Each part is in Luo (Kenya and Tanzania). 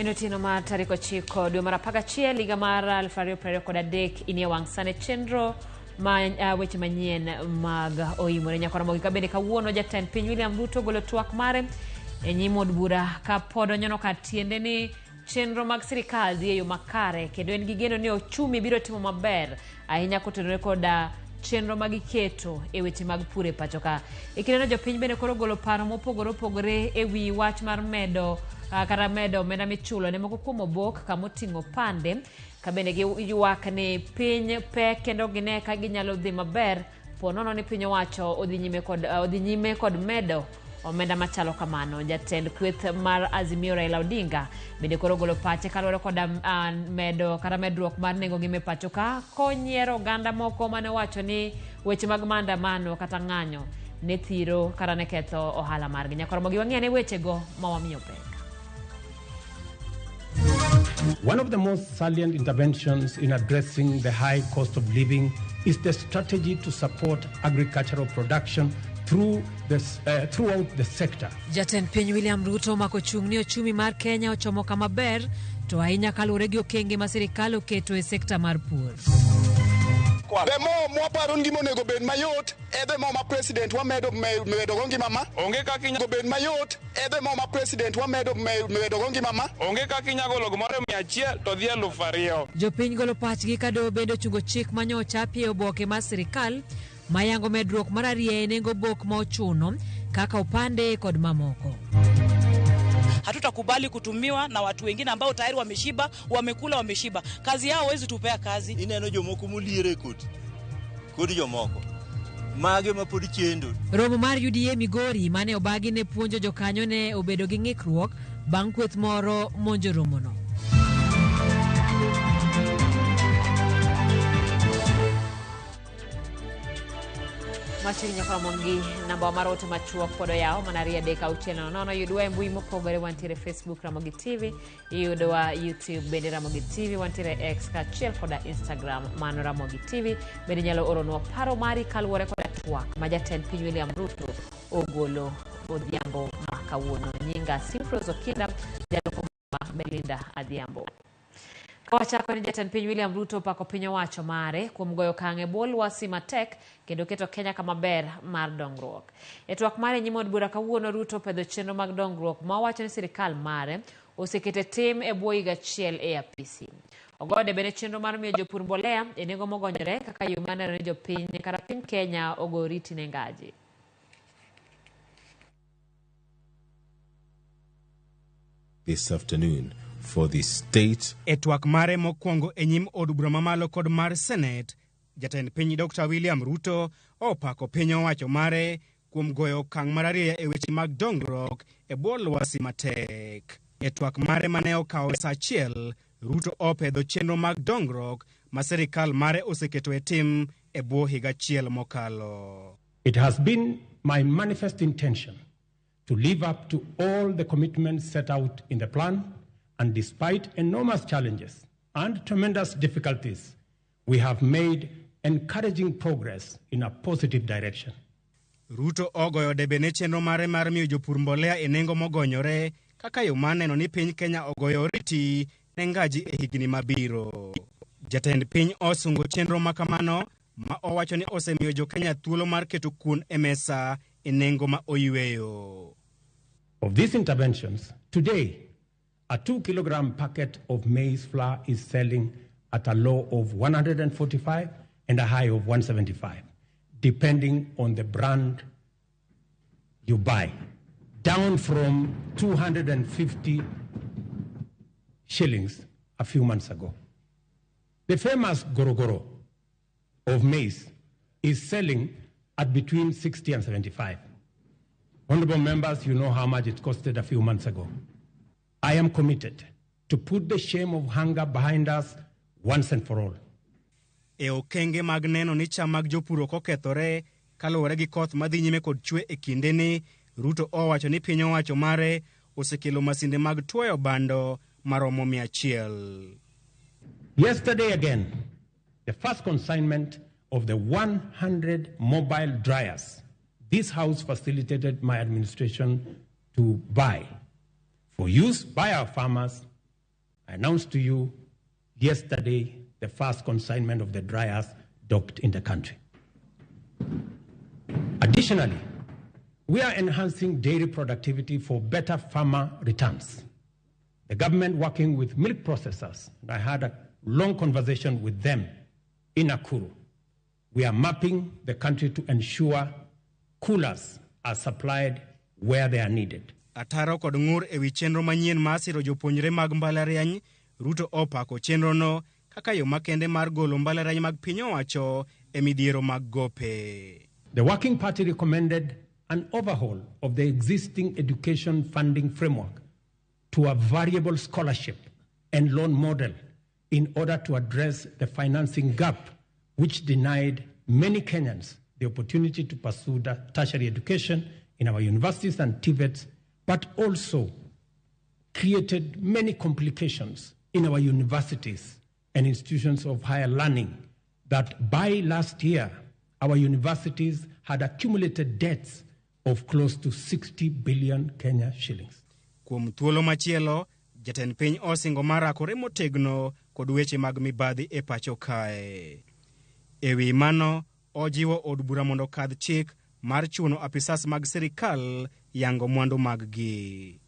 En otieno mar tarik 9 dwe mar 11 higa mar 2023 inie wang' sane chenro ma weche manyien mag oimore nyakora mogi kabende kawuono jatend piny William Ruto golo twak mare e nyim od bura ka pod onyono kar tiende ni chenro mag sirikal dhi e yo makare kendo en gi geno ni ochumi biro timo maber ahinya kotenore koda chenro ma giketo e weche mag pur e pacho ka. E kindeno jopiny bende koro golo paro mopogore opogore e wi wach mar medo kata medo omenda michulo ne moko kuom obok kama oting'o pande ka bende giywak ni piny pek kendo gine ka ginyalo dhi maber po nono ni piny owacho odhi nyime kod, odhi nyime kod medo omenda machalo kamano. Jatend kweth mar Azimio Raila Odinga bende koro ogolo pache kaluwore kod medo kata medruok mar nengo ngima e pacho ka konyiero oganda moko mane owacho ni weche mag maandamano kata ng'anyo ne thiro kata ne ketho ohala margi. Nyakoromogi wang'i ane wechego ma wamiyo pek. One of the most salient interventions in addressing the high cost of living is the strategy to support agricultural production throughout the sector. Jatend piny William Ruto omako chung' ni ochumi mar Kenya ochomo kama ber to ahinya kaluwore gi okenge ma sirikal oketo e sekta mar pur. The more mwaparo ni gima onego bed mayot e the more ma president wamedo medo go ngima ma Onge kaka inyalo onego bed mayot e the more ma president wamedo medo go ngima ma onge kaka inyalo golo gimoro 100 to dhi 2000. Jopiny golo pachgi ka doho bende ochungo chik manyo ochapie e oboke mar sirikal mayango medruok mar arieya e nengo bok ma ochuno kaka opande kod mamoko. Hatutakubali kutumiwa na watu wengine ambao tayari wameshiba, wamekula, wameshiba. Kazi yao hawezi tupea kazi. Ineno jomoko moliere kod kod jomoko mage ma pod chendo. Romo mar UDA Migori mane obagi ne puonjo jokanyo ne obedo gi ng'ikruok bang' kweth moro monjo romono. Machiegni nyaka mongi namba mar ote machuok pod oyaw mana 2 3 6 0 0 yudwa e mbui mopogore wantiere Facebook Ramogi TV iyudowa YouTube bende Ramogi TV wantiere X kaachiel koda Instagram mano Ramogi TV bende inyalo oronwa paro mari kaluwore koda twak ma jatend piny William Ruto ogolo odhiambo ma kawuono. Nyinga Simfros Okinda, jaloko ma Belinda Adhiambo. Kawachako ni jatend piny William Ruto opako piny owacho mare kuom goyo okang' e bwo lwasi matek kendo keto Kenya kama ber mar dongruok. E twak mare e nyim od bura kawuono Ruto opedho chenro mag dongruok ma owacho ni sirikal mare osekete tim e bwo higa achiel e apisi. Ogode bende chenro mar miyo jopur mbolea e nengo mogonyore kaka yo mar neno ni jopiny kata piny Kenya ogo oriti ne ngaji. This afternoon for the state E twak mare mokwongo e nyim od bura mamalo kod mar Senate, jatend piny Dr. William Ruto opako piny owacho mare kuom goyo okang' mararieya e weche mag dongruok e bwo lwasi matek. E twak mare mane okawo sa achiel, Ruto opedho chenro mag dongruok ma sirikal mare oseketo e tim e bwo higa achiel mokalo. It has been my manifest intention to live up to all the commitments set out in the plan, and despite enormous challenges and tremendous difficulties, we have made encouraging progress in a positive direction. Ruto ogoyo debe ne chenro mare mar miyo jopur mbolea e nengo mogonyore kaka yo mar neno ni piny Kenya ogoyo oriti ne ngaji e higni mabiro. Jatend piny osungo chenro ma kamano ma owacho ni osemiyo jo-Kenya thuolo mar keto kuon e mesa e nengo ma oyweyo. Of these interventions, today, a 2 kilogram packet of maize flour is selling at a low of 145 and a high of 175, depending on the brand you buy, down from 250 shillings a few months ago. The famous gorogoro of maize is selling at between 60 and 75. Honorable members, you know how much it costed a few months ago. I am committed to put the shame of hunger behind us once and for all. E okenge mag neno ni cham mag jopur ok okethore kaluwore gi koth madhi nyime kod chwe e kindeni, Ruto owacho ni piny owacho mare osekelo masinde mag tuoyo bando maromo 100. Yesterday again, the first consignment of the 100 mobile dryers this House facilitated my administration to buy for use by our farmers. I announced to you yesterday the first consignment of the dryers docked in the country. Additionally, we are enhancing dairy productivity for better farmer returns. The government working with milk processors, and I had a long conversation with them in Nakuru. We are mapping the country to ensure coolers are supplied where they are needed. Ataro kod ng'ur ewi chenro manyien mar siro jopuonjre mag mbalariany, Ruto opako chenrono kaka yo makende mar golo mbalariany mag piny owacho e midhiero mag gope. The Working Party recommended an overhaul of the existing education funding framework to a variable scholarship and loan model in order to address the financing gap which denied many Kenyans the opportunity to pursue tertiary education in our universities and TVETs, but also created many complications in our universities and institutions of higher learning that by last year, our universities had accumulated debts of close to 60 billion Kenya shillings. Kuom thuolo machielo, jatend piny osingo mar rakore motegno kod weche mag mibadhi e pacho kae. Ewi mano, ojiwo od bura mondo okadh chik mar chuno apisas mag sirikal yango mwandu mag-gi.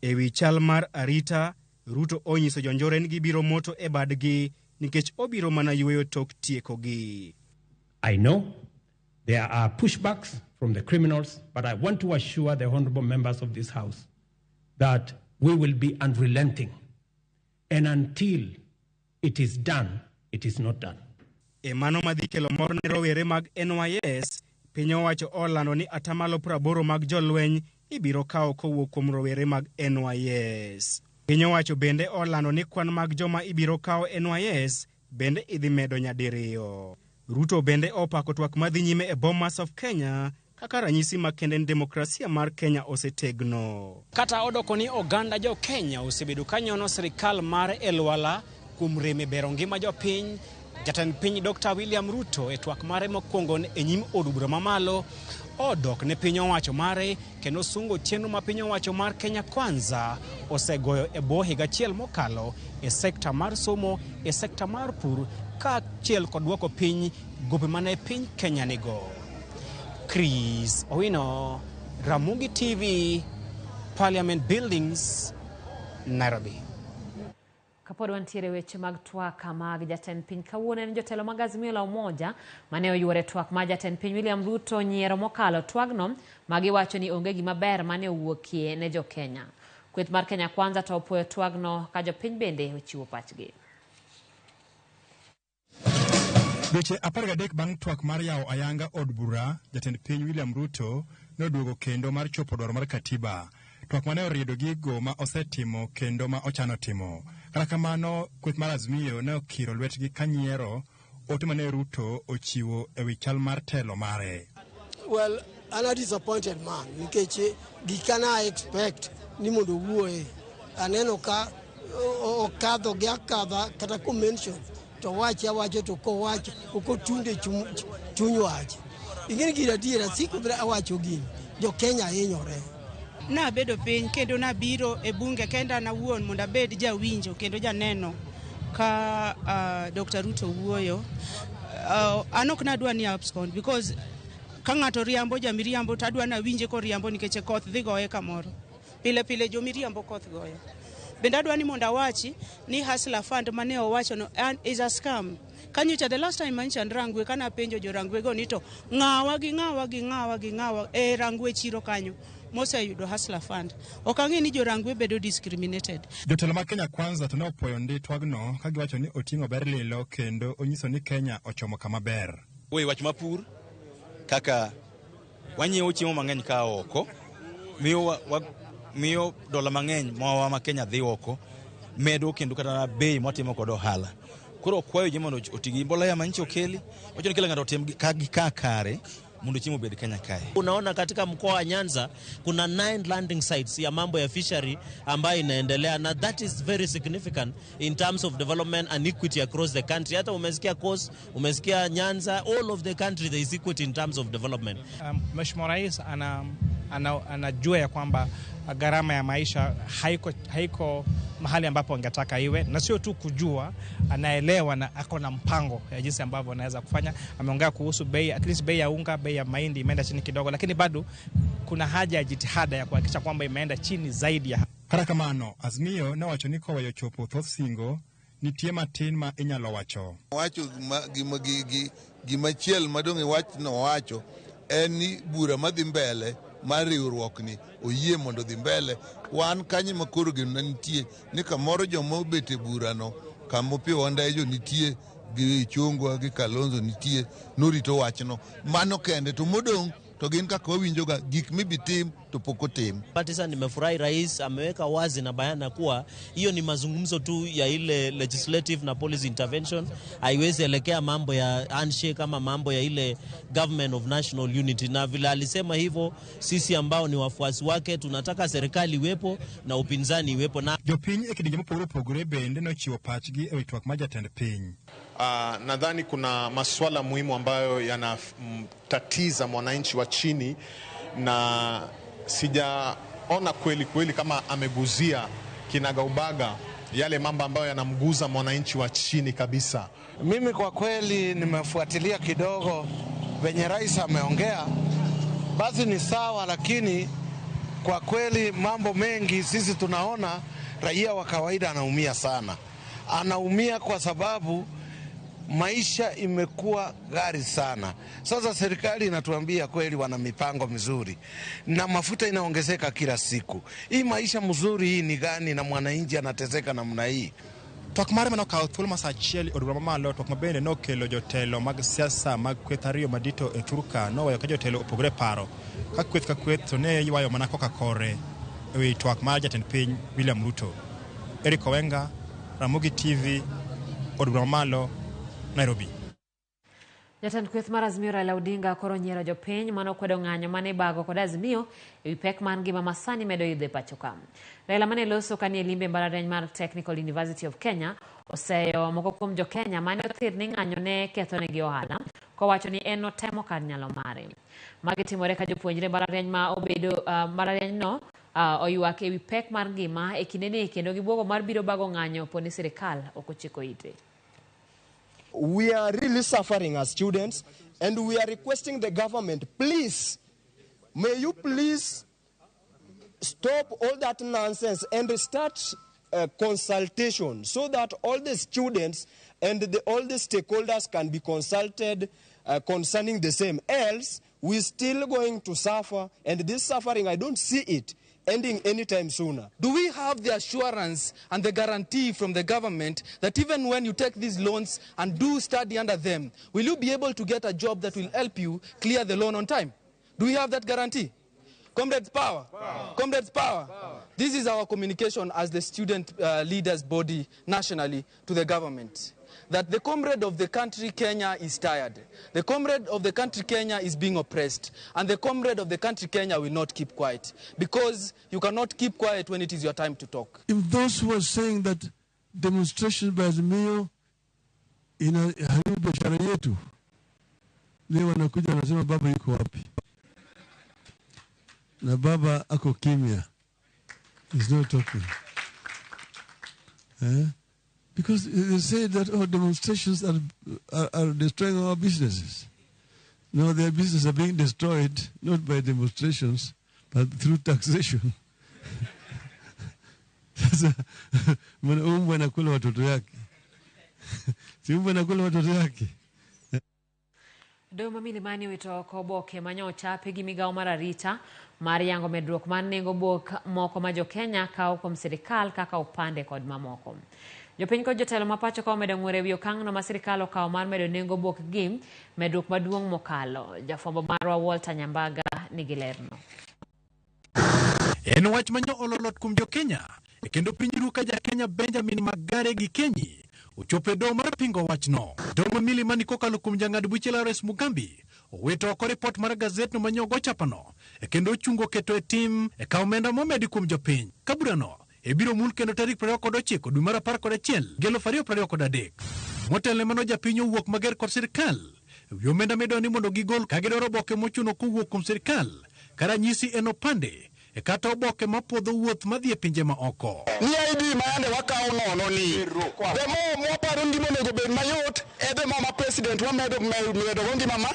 Ewi chal mar arita, Ruto onyiso jonjore ni gibiro moto e badgi nikech obiro mana yweyo tok tiekogi. I know there are pushbacks from the criminals, but I want to assure the honorable members of this house that we will be unrelenting. And until it is done, it is not done. E mano madhi kelo mor ne rowere mag NYS, piny owacho olando ni atamalo 80 mag jolweny ibiro kawo kowuok kuom rowere mag NYS. Piny owacho bende olando ni kwan mag joma ibiro kawo NYS bende idhi medo nyadiriyo. Ruto bende opako twak madhi nyime e Bomas of Kenya kaka ranyisi makende ni demokrasia mar Kenya osetegno. Kata odoko ni oganda jo Kenya osebedo ka nyono sirikal mar Elwala kuom rem e bero ngima jopiny, jatend piny Dr. William Ruto e twak mare mokwongo e nyim od bura mamalo odok ne piny owacho mare kendo sungo chenro ma piny owacho mar Kenya Kwanza osegoyo e bwo higa achiel mokalo e sekta mar somo, e sekta mar pur kaachiel kod duoko piny gope mane piny Kenya nigo. Chris Owino, Ramogi TV, Parliament Buildings, Nairobi. Kapod wantiere weche mag twak mag jatend piny kawuono en jotelo mag Azimio la Umoja mane oyuore twak mar jatend piny William Ruto nyiero mokalo twagno magiwacho ni onge gima ber mane owuokie ne jo Kenya. Kweth mar Kenya Kwanza to opuoyo twagno ka jopiny bende ochiwo pachgi. Dweche 13 bang' twak mar yawo ayanga od bura, jatend piny William Ruto noduogo kendo mar chopo dwaro mar katiba. Twak mane oriedo gigo ma osetimo kendo ma ochano timo. Kata kamano, kweth mar Azimio ne okiro lwetgi ka nyiero ote mane Ruto ochiwo ewi chal mar telo mare. Well, an a disappointed man nikech gika na expect ni mondo owuoye. Aneno ka okadho gi akadha kata ko mention to wache awacho to kowacho ok otunde chuny wach. Ing'eni gir adiera siko biro awacho gini, jo Kenya hinyore. Nabedo piny kendo nabiro e bunge kenda an awuon mondo abed jawinjo kendo janeno ka Dr. Ruto wuoyo. An ok nadwa ni abscond because ka ng'ato riambo jamiriambo to adwa nawinje koriambo nikech koth dhi goye kamoro. Pile pile jomiriambo koth goyo. Bende adwa ni mondo awachi ni Hustler Fund mane owacho no is a scam. Kanyocha the last time mancha Rangwe kana penjo jo Rangwe go ni to ng'awa gi ng'awa gi ng'awa gi ng'awa e Rangwe chiro kanyo moseyudo Hustler Fund. Ok ang'e ni jo Rangwe bedo discriminated. Jotelo mag Kenya Kwanza to ne opuoyo ndi twagno ka giwacho ni oting'o ber lilo kendo onyiso ni Kenya ochomo kama ber. We wach mapur kaka wanyiewo chiemo mang'eny ka oko miyo dola mang'eny mawa ma Kenya dhi oko medo kendo kata bei mwatimo kod ohala. Koro kwayo ji mondo oti gi mbolea manyicho okeli, wacho ni kila ng'ato otim gi ka kare mondo chiemo obed Kenya kae. Unaona katika mkoa wa Nyanza kuna 9 landing sites ya mambo ya fishery ambayo inaendelea, na that is very significant in terms of development and equity across the country. Hata umesikia Coast, umesikia Nyanza, all of the country there is equity in terms of development. Mheshimiwa Rais Anajua ya kwamba gharama ya maisha haiko mahali ambapo angetaka iwe, na sio tu kujua, anaelewa na ako na mpango ya jinsi ambavyo anaweza kufanya. Ameongea kuhusu bei, at least bei ya unga, bei ya mahindi imeenda chini kidogo, lakini bado kuna haja ya jitihada ya kuhakikisha kwamba imeenda chini zaidi ya Kata kamano, Azimio nowacho ni koweyo chopo thoth singo, nitie matin ma inyalo wacho. Wacho gimachiel madong' e wach nowacho en ni bura madhi mbele mar riwruokni oyie mondo dhi mbele. Wan kanyo ma koro geno nitie ni kamoro joma obet e burano kama Opiyo Wandayi nitie gi Ichung'wa gi Kalonzo nitie norito wachno. Mano kende to modong' to gin kaka wawinjoga gik mibi tim to pok otim. Sasa nimefurahi rais ameweka wazi na bayana kuwa hiyo ni mazungumzo tu ya ile legislative na policy intervention, haiwezi elekea mambo ya handshake ama mambo ya ile government of national unity. Na vile alisema hivyo, sisi ambao ni wafuasi wake tunataka serikali iwepo na upinzani iwepo na Jopiny e kidienje mopogore opogore bende nochiwo pachgi e wi twak mar jatend piny. Nadhani kuna masuala muhimu ambayo yanamtatiza mwananchi wa chini na sijaona kweli kweli kama ameguzia kinagaubaga yale mambo ambayo yanamguza mwananchi wa chini kabisa. Mimi kwa kweli nimefuatilia kidogo venye rais ameongea, basi ni sawa, lakini kwa kweli mambo mengi sisi tunaona raia wa kawaida anaumia sana. Anaumia kwa sababu maisha imekuwa ghali sana. Sasa serikali inatuambia kweli wana mipango mizuri na mafuta inaongezeka kila siku. Hii maisha mzuri hii ni gani na mwananchi anateseka namna hii? Twak mare manokawo thuolo ma sa achiel e od bura mamalo, twak mabende nokelo jotelo mag siasa mag kweth ariyo madito e thurka noweyo ka jotelo opogore paro ka kweth ka kweth to ne ywayo mana koka kore e wi twak mar jatend piny William Ruto. Eric Owenga, Ramogi TV, od bura mamalo, Nairobi. Jatend kweth mar Azimio Raila Odinga koro nyiero jopiny mane okwedo ng'anyo mane ibago kod Azimio ewi pek mar ngima ma sani medo idho e pacho ka. Raila mane loso kanie limbe mbalariany mar Technical University of Kenya oseyo moko kuom jo-Kenya mane othir ni ng'anyo ne kethonegi ohala kowacho ni en notemo kar nyalo mare. Magi timore ka jopuonjre mbalariany ma obedo mbalariany no oywak ewi pek mar ngima e kindeni kendo gibuogo mar biro bago ng'anyo poni sirikal ok ochiko ite. We are really suffering as students, and we are requesting the government, please, may you please stop all that nonsense and start consultation so that all the students and all the stakeholders can be consulted concerning the same. Else, we're still going to suffer, and this suffering, I don't see it ending anytime sooner. Do we have the assurance and the guarantee from the government that even when you take these loans and do study under them, will you be able to get a job that will help you clear the loan on time? Do we have that guarantee? Comrades, power. Power. Comrades, power. Power. This is our communication as the student leaders body nationally to the government. That the comrade of the country Kenya is tired. The comrade of the country Kenya is being oppressed. And the comrade of the country Kenya will not keep quiet. Because you cannot keep quiet when it is your time to talk. If those who are saying that demonstration by Azimio inaharibu biashara yetu, leo wanakuja wanasema baba yuko wapi? Na baba ako kimya. He's not talking. Eh? Because they say that, oh, demonstrations are destroying our businesses. No, their businesses are being destroyed, not by demonstrations, but through taxation. Sasa, umbwa anakula watoto yake. Si umbwa anakula watoto yake. Doho ma Milimani owito oko oboke manyocha gi migawo mar arita mar yango medruok mar nengo bok moko ma jo-Kenya kawo kuom sirikal kaka opande kod mamoko. Jopiny kod jotelo ma pacho ka omedo ng'ur ewi okang'no ma sirikal okawo mar medo nengo bok gi medruok maduong' mokalo. Jafwambo marwa Walter Nyambaga nigi lerno. En wach manyo ololot kuom jo-Kenya e kendo piny ru ka ja-Kenya Benjamin Magare gi Kenyi ochopo e doho mar pingo wachno. Doho ma Milimani kokalo kuom jang'ad buche Lawrence Mugambi owito oko ripot mar gazetno manyo ogo chapano e kendo ochungo keto e tim e kawo omenda momedi kuom jopiny. Ka burano ibiro mul kendo tarik 29 dwe mar 11 2023. Motelo mano japiny owuok mager kod sirikal ewi omenda midwaro ni mondo gigol ka gidwaro oboke mochuno kowuok kuom sirikal Ka ranyisi en opande e kata oboke mapuodho wuoth madhi e pinje ma oko. Ni ID ma yande wakawo nono ni the more mwaparo ngima onego bed mayot e the more ma president wamedo medo go ngima ma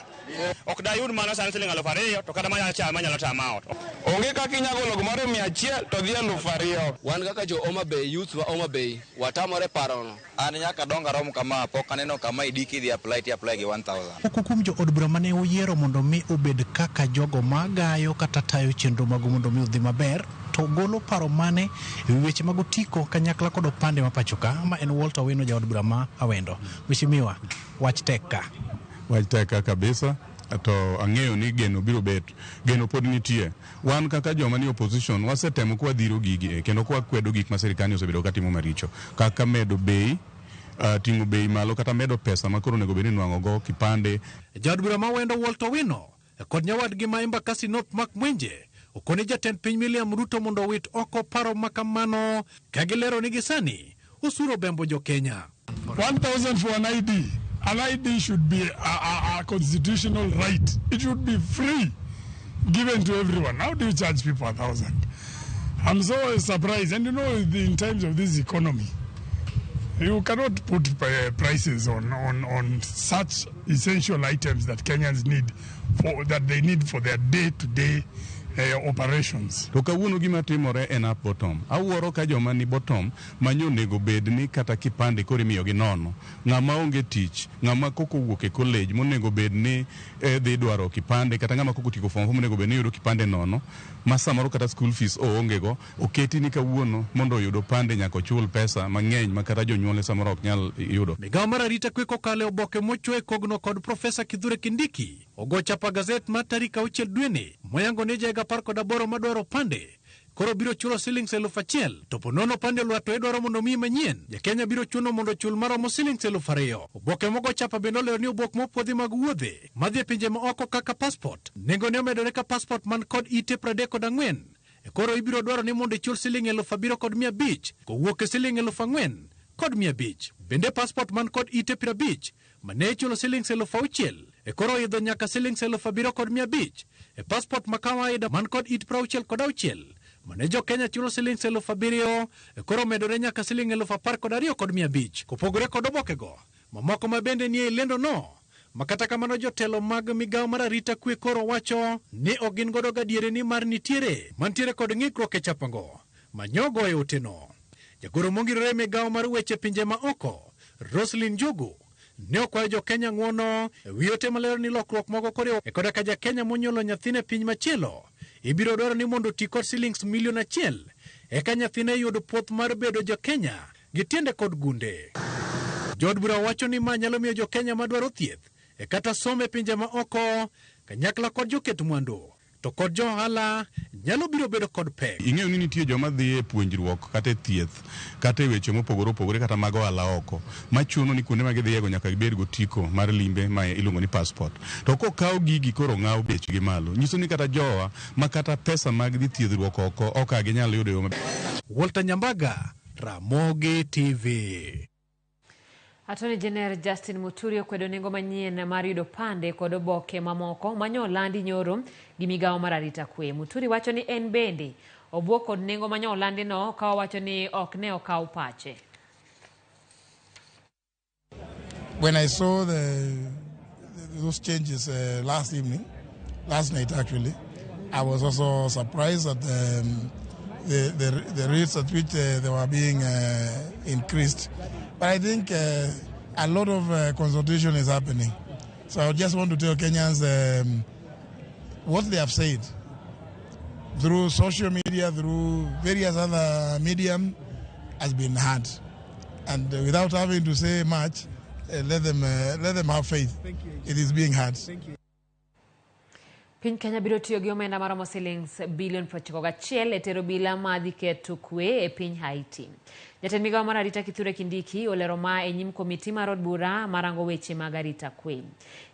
ok dayud mano sani siling 2000 to kata manyalo chame anyalo tama ot. Onge kaka inyalo golo gimoro 100 to dhi 2000. Wan kaka jo Homa Bay, youth wa Homa Bay, watamore parono. An nyaka donga rom kama pok aneno kama ID kidhi apply ti apply gi 1000. Moko kuom jo od bura mane oyiero mondo mi obed kaka jogo magayo kata tayo chenro mago mondo mi odhi maber to golo paro mane e wi weche mag otiko kanyakla kod opande ma pacho ka ma en Walter Owino jaod bura ma Awendo. Mheshimiwa, wach tek ka. Wach tek ka kabisa to ang'eyo ni geno biro bet, geno pod nitie. Wan kaka joma ni opposition wasetemo kwa dhiro gigi kendo kwa kwedo gik ma sirkal osebedo katimo maricho kaka medo bei, ting'o bei malo kata medo pesa ma koro onego bed ni nwang'o go kipande. Jaod bura ma Awendo Walter Owino kod nyawadgi ma Embakasi North Mark Mwenje okone jatend piny William Ruto mondo owit oko paro ma kamano ka gilero ni gisani osuru obembo jo Kenya. 1000 for an ID. An ID should be a constitutional right. It should be free, given to everyone. How do you charge people 1,000? I'm so surprised. And you know, in times of this economy, you cannot put prices on such essential items that Kenyans need, for, that they need for their day-to-day operations. To kawuono gima timore en up bottom. Awuoro ka joma ni bottom manyo onego bed ni kata kipande koro imiyogi nono. Ng'ama onge tich, ng'ama koko owuok e college monego bed ni dhi dwaro kipande kata ng'ama koko otieko form 4 monego bed ni yudo kipande nono ma samoro kata school fees oonge go oketi ni kawuono mondo oyud opande nyaka ochul pesa mang'eny ma kata jonyuolne samoro ok nyal yudo. Migawo mar arita kwe kokalo e oboke mochwe e kogno kod Profesa Kithure Kindiki ogo chapa gazet mar tarik 6 dweni moyango ni jahiga 18 madwaro opande koro biro chulo silings 1000 to po nono opande olwar to idwaro mondo omiyi manyien jakenya biro chuno mondo ochul maromo silings 2000. Oboke mogo chapa bende olero ni obok mopuodhi mag wuodhe madhi e pinje ma oko kaka passport nengone omedore ka passport man kod ite 34 e koro ibiro dwaro ni mondo ichul siling 7500 kowuok e siling 4500. Bende passport man kod ite 50 mane ichulo silings 6000 e koro idho nyaka silings 7500. E passport ma kawaida man kod it 66 mane jo Kenya chulo silings 7000 e koro medore nyaka siling 12500. Kopogore kod obokego mamoko ma bende nie lendo no ma kata kamano jotelo mag migawo mar arita kwe koro wacho ni ok gin godo gadieri ni mar nitiere mantiere kod ng'ikruok e chapango manyogo e oteno. Jagoro mongirore e migawo mar weche pinje ma oko Roslyn Njogu ne okwayo jo Kenya ng'uono e wi ote malero ni lokruok moko koriwo e koda ka ja Kenya monyuolo nyathine e piny machielo ibiro dwaro ni mondo oti kod silings milion 1 eka nyathine yud puoth mar bedo ja Kenya gi tiende kod gunde. Jood bura wacho ni ma nyalo miyo jo Kenya madwaro thieth e kata somo e pinje ma oko kanyakla kod joket mwandu to kod jo ohala nyalo biro bedo kod pek. Ing'eyo ni nitie joma dhi e puonjruok kata e thieth kata e weche mopogore opogore kata mag ohala oko machuno ni kuonde ma gidhiyego nyaka gibed gotiko mar limbe ma iluongo ni passport. To kokaw gigi koro ng'aw bechgi malo nyiso ni kata jowa ma kata pesa mag dhi thiedhruok oko ok ginyal yudo e yo maber. Walter Nyambaga, Ramogi TV. Attorney General Justin Muturi okwedo nengo manyien mar yudo pande kod oboke mamoko manyo olandi nyoro gi migawo mar arita kwe. Muturi wacho ni en bende obwok kod nengo manyo olandi no ka owacho ni ok ne okaw pache. When I saw those changes last night actually, I was also surprised at the rates at which they were being increased. But I think a lot of consultation is happening. So I just want to tell Kenyans what they have said through social media, through various other medium, has been heard. And without having to say much, let them have faith. Thank you. It is being heard. Thank you. Piny Kenya biro tiyo gi omenda maromo silings bilion 91 e tero bila madhi keto kwe e piny Haiti. Jatend migawo mar arita Kithure Kindiki olero ma e nyim komiti mar od bura marango weche mag arita kwe.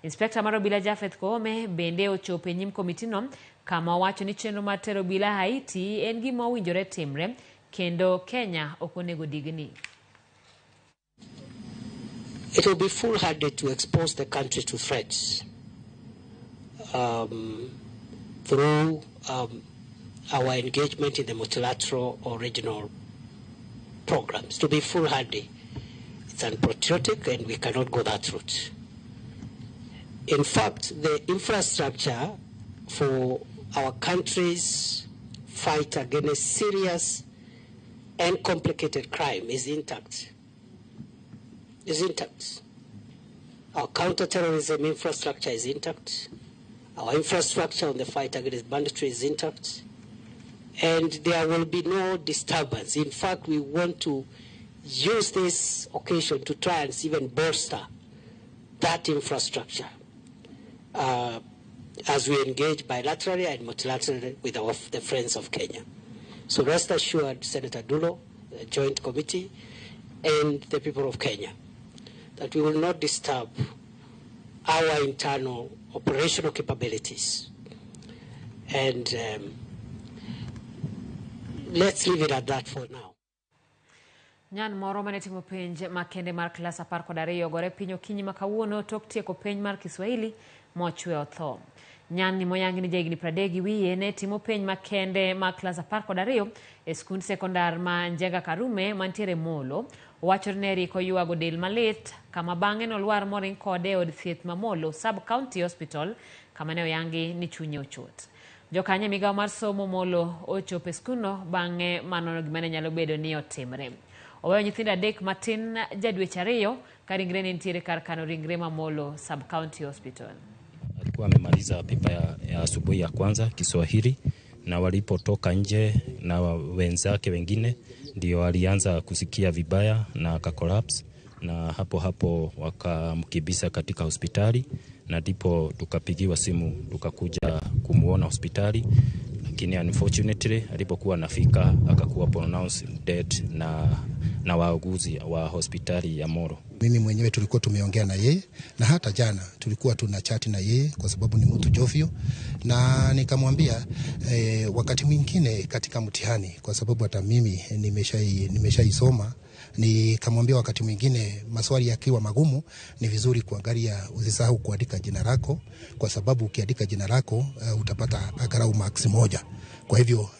Inspekta mar obila Japheth Koome bende ochopo e nyim komitino kama owacho ni chenro mar tero obila Haiti en gima owinjore timre kendo Kenya ok onego digni. It will be foolhardy to expose the country to threats through our engagement in the multilateral or regional programs. To be foolhardy, it's unpatriotic, and we cannot go that route. In fact, the infrastructure for our country's fight against serious and complicated crime is intact. Is intact. Our counterterrorism infrastructure is intact. Our infrastructure on the fight against banditry is intact. And there will be no disturbance. In fact, we want to use this occasion to try and even bolster that infrastructure as we engage bilaterally and multilaterally with the friends of Kenya. So rest assured, Senator Dulo, the Joint Committee, and the people of Kenya, that we will not disturb our internal operational capabilities. And let's leave it at that for now. Nyan moro mane timo penj makende mar klas 12 ogore piny okinyi ma kawuono tok tieko penj mar Kiswahili mochwe otho. Nyan ni moyangi ni jahigni 30 wiye ne timo penj makende mar klas 12 e skund sekondar ma Njenga Karume mantiere Molo. Owacho ni ne riko ywago del malit kama bang'e nolwar moring kode e od thieth ma Molo Sub County Hospital kama ne oyangi ni chunye ochot. Jokanyo e migawo mar somo Molo ochopo e skundno bang'e manono gima ne nyalo bedo ni otimre. Oweyo nyithindo 3 matin ja dweche 2 ka ringre ne nitiere kar kano ringre ma Molo Sub County Hospital. Alikuwa amemaliza pipa ya asubuhi ya kwanza Kiswahili, na walipotoka nje na wenzake wengine ndio alianza kusikia vibaya na akacollapse, na hapo hapo wakamkibisa katika hospitali, na ndipo tukapigiwa simu tukakuja kumuona hospitali, lakini unfortunately alipokuwa anafika akakuwa pronounced dead na wauguzi wa hospitali ya Molo. Mimi mwenyewe tulikuwa tumeongea na yeye, na hata jana tulikuwa tuna chat na yeye kwa sababu ni mtu jovyo, na nikamwambia wakati mwingine katika mtihani, kwa sababu hata mimi nimeshaisoma, nikamwambia wakati mwingine maswali yakiwa magumu ni vizuri kuangalia, usisahau kuandika jina lako, kwa sababu ukiandika jina lako utapata angalau marks 1. Kwa hivyo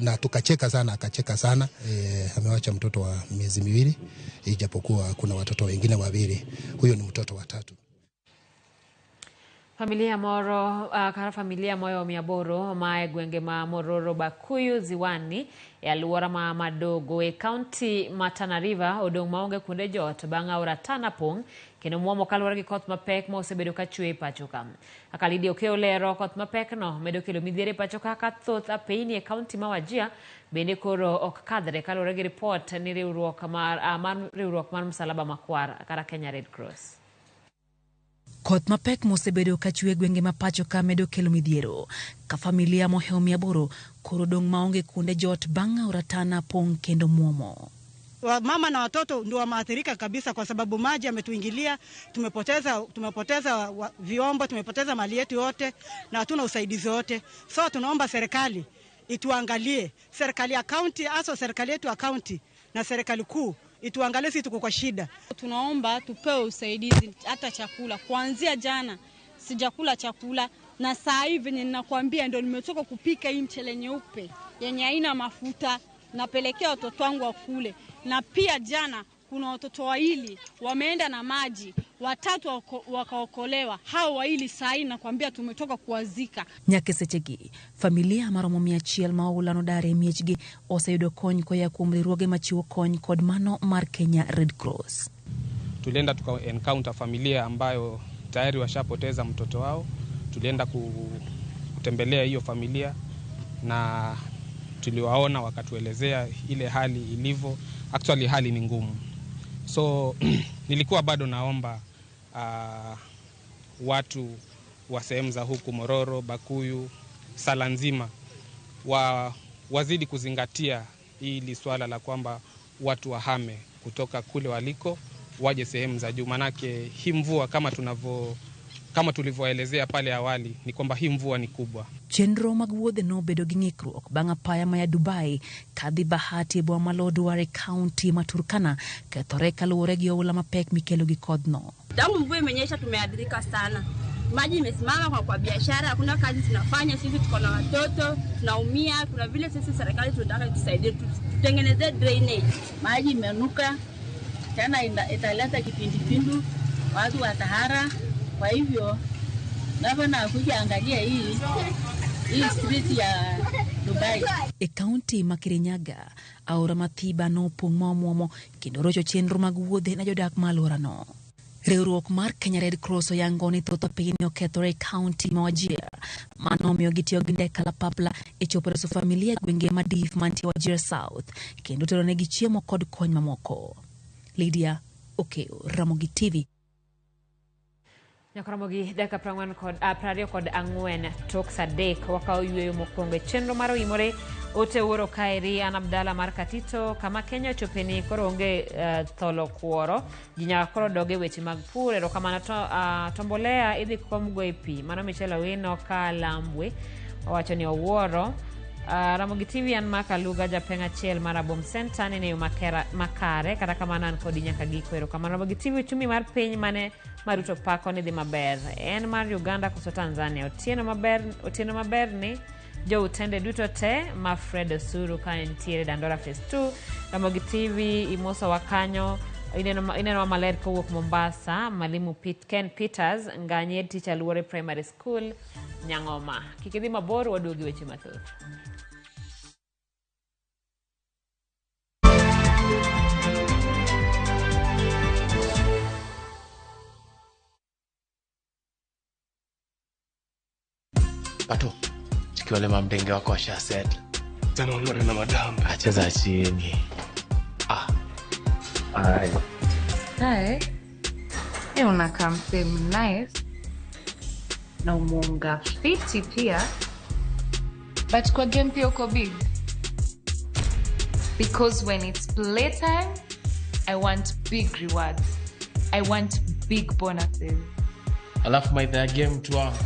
na tukacheka sana, akacheka sana. Amewacha mtoto wa miezi 2, ijapokuwa kuna watoto wengine 2. Huyo ni mtoto wa 3. Familia moro kara familia moyo miaboro ma gwenge ma Mororo Bakuyu Ziwani e alwora ma Madogo e county ma Tana River odong' maonge kuonde jot bang' aora Tana pong' kendo muomo kaluwore gi koth mapek ma osebedo ka chwe e pacho ka. Kaka Lydia Okeyo lero, koth mapekno medo kelo midhiero e pacho ka ka thoth apeyni e county ma Wajir bende koro ok kadhre kaluwore gi ripot ni riwruok mar Msalaba Makwar kata Kenya Red Cross. Koth mapek mosebedo ka chwe gwenge ma pacho ka medo kelo midhiero ka familia mohewo 800 koro dong' maonge kuonde jot bang' aora Tana pong' kendo muomo. Mama na watoto ndio wameathirika kabisa, kwa sababu maji yametuingilia, tumepoteza vyombo, tumepoteza mali yetu yote na hatuna usaidizi wote. So tunaomba serikali ituangalie, serikali ya county, hasa serikali yetu ya county na serikali kuu ituangalie, sisi tuko kwa shida. Tunaomba tupewe usaidizi hata chakula. Kuanzia jana sijakula chakula, na saa hivi ninakwambia ndio nimetoka kupika hii mchele nyeupe yenye haina mafuta, napelekea watoto wangu wakule. Na pia jana kuna watoto 2 wameenda na maji, 3 wakaokolewa. Hao 2 saa hii nakwambia tumetoka kuwazika. Nyaka sechegi familia maromo 100 ma oula nodar e miechgi oseyudo kony koa kuom riwruoge machiwo kony kod mano mar Kenya Red Cross. Tulienda tuka encounter familia ambayo tayari washapoteza mtoto wao. Tulienda kutembelea hiyo familia na tuliwaona wakatuelezea ile hali ilivyo. Actually hali ni ngumu. So nilikuwa bado naomba watu wa sehemu za huku Mororo, Bakuyu, Sala nzima wazidi kuzingatia hili swala la kwamba watu wahame kutoka kule waliko waje sehemu za juu. Manake hii mvua kama tulivyoelezea pale awali ni kwamba hii mvua ni kubwa. Chenro mag wuodhe nobedo gi ng'ikruok bang' apaya maya Dubai kadhi Bahati e boma ma Lodwar e kaunti ma Turkana kethore kaluwore gi oula mapek mikelo gi kodhno. Tangu mvua imenyesha tumeadhirika sana. Maji imesimama kwa biashara, hakuna kazi tunafanya sisi, tuko na watoto tunaumia. Kuna vile sisi serikali tunataka tusaidie, tutengeneze drainage. Maji imenuka tena, italeta kipindupindu, watu watahara. Kwa hivyo gavana akuja angalia hii street ya Dubai. E kaunti ma Kirinyaga, aora ma Thiba nopong' ma omuomo kendo rocho chenro mag wuodhe ne jodak ma alworano. Riwruok mar Kenya Red Cross oyango ni thoth apeyni okethore e kaunti ma Wajir. Mano omiyo gitiyo gi ndek kalapapla e chopo reso familia e gwenge ma Dif mantie Wajir South kendo teronegi chiemo kod kony mamoko. Lydia Okeo, Ramogi TV. Nyakoromogi dakika 24 tok saa 3 wakawo yueyo mokwongo e chenro mar Oimore. Ote wuoro kaeri an Abdalla mar Katito kama Kenya ochopeni koro onge tholo kuoro ji nyaka koro dog e weche mag pur. Erokamano to mbolea idhi komgo e pi. Mano Michelle Owino ka Lambwe owacho ni owuoro. Ramogi TV an Mark Aluga japeng' achiel mar Abom Center nene yo makare kata kamano an kodi nyaka giko. Erokamano Ramogi TV. Uchumi mar piny mane Maruto pako ni dhi maber en mar Uganda koso Tanzania? Otieno maber ni joutende duto te ma Fred Osuru ka entiere Dandora Phase 2. Ramogi TV imoso wa kanyo ineno maler kowuok Mombasa. Mwalimu Ken Peters Nganye teacher Luore Primary School Nyang'oma. Kik idhi mabor, waduogi weche mathoth. Pato, chikiwale mamdenge wako washa set. Tena ungore na madam. Acheza chini. Ai. Hi. Unakaa msee nice. Na umeunga fiti pia. But kwa game pia uko big. Because when it's playtime, I want big rewards. I want big bonuses. Alafu maitha ya game tu wangu.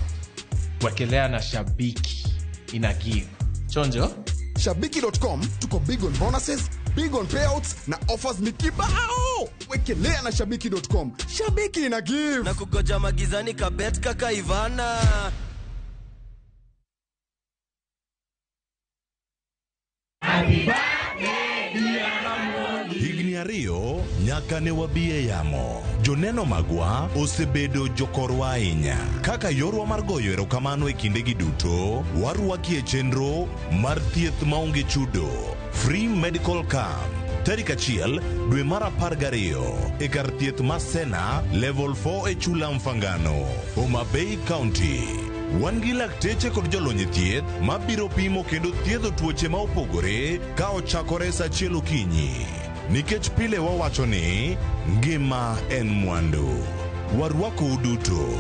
Wekelea na Shabiki ina give. Chonjo? Shabiki.com tuko big on bonuses, big on payouts na offers ni kibao. Wekelea na Shabiki.com. Shabiki ina give. Na kugoja magizani kabet kaka Ivana. Higni ariyo nyaka ne wabi e yamo. Joneno magwa osebedo jokorwa ahinya. Kaka yorwa mar goyo erokamano e kindegi duto, warwaki e chenro mar thieth maonge chudo, Free Medical Camp. Tarik 1 dwe mar 12 e kar thieth ma Sena Level 4 e Chula Mfangano, Homa Bay County. Wan gi lakteche kod jolony e thieth mabiro pimo kendo thiedho tuoche ma opogore ka ochakore saa 1 okinyi. Nikech pile wawacho ni ngima en mwandu. Warwakou duto.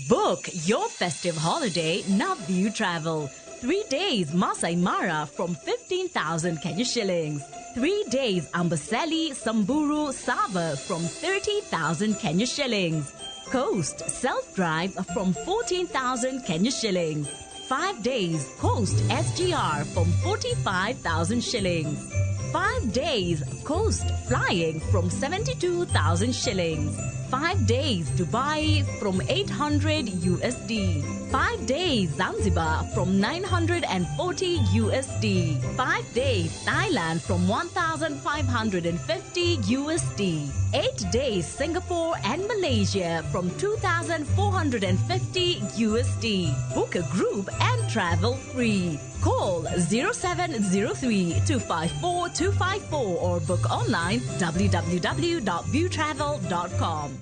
Book your festive holiday Naview Travel. 3 days Masai Mara from 15,000 Kenya shillings. 3 days Amboseli, Samburu, Sava from 30,000 Kenya shillings. Coast self-drive from 14,000 Kenya shillings. 5 days Coast SGR from 45,000 shillings. 5 days Coast flying from 72,000 shillings. 5 days Dubai from 800 USD. 5 days Zanzibar from 940 USD. 5 days Thailand from 1,550 USD. 8 days Singapore and Malaysia from 2,450 USD. Book a group and travel free. Call 0703 254 254 or book online www.viewtravel.com.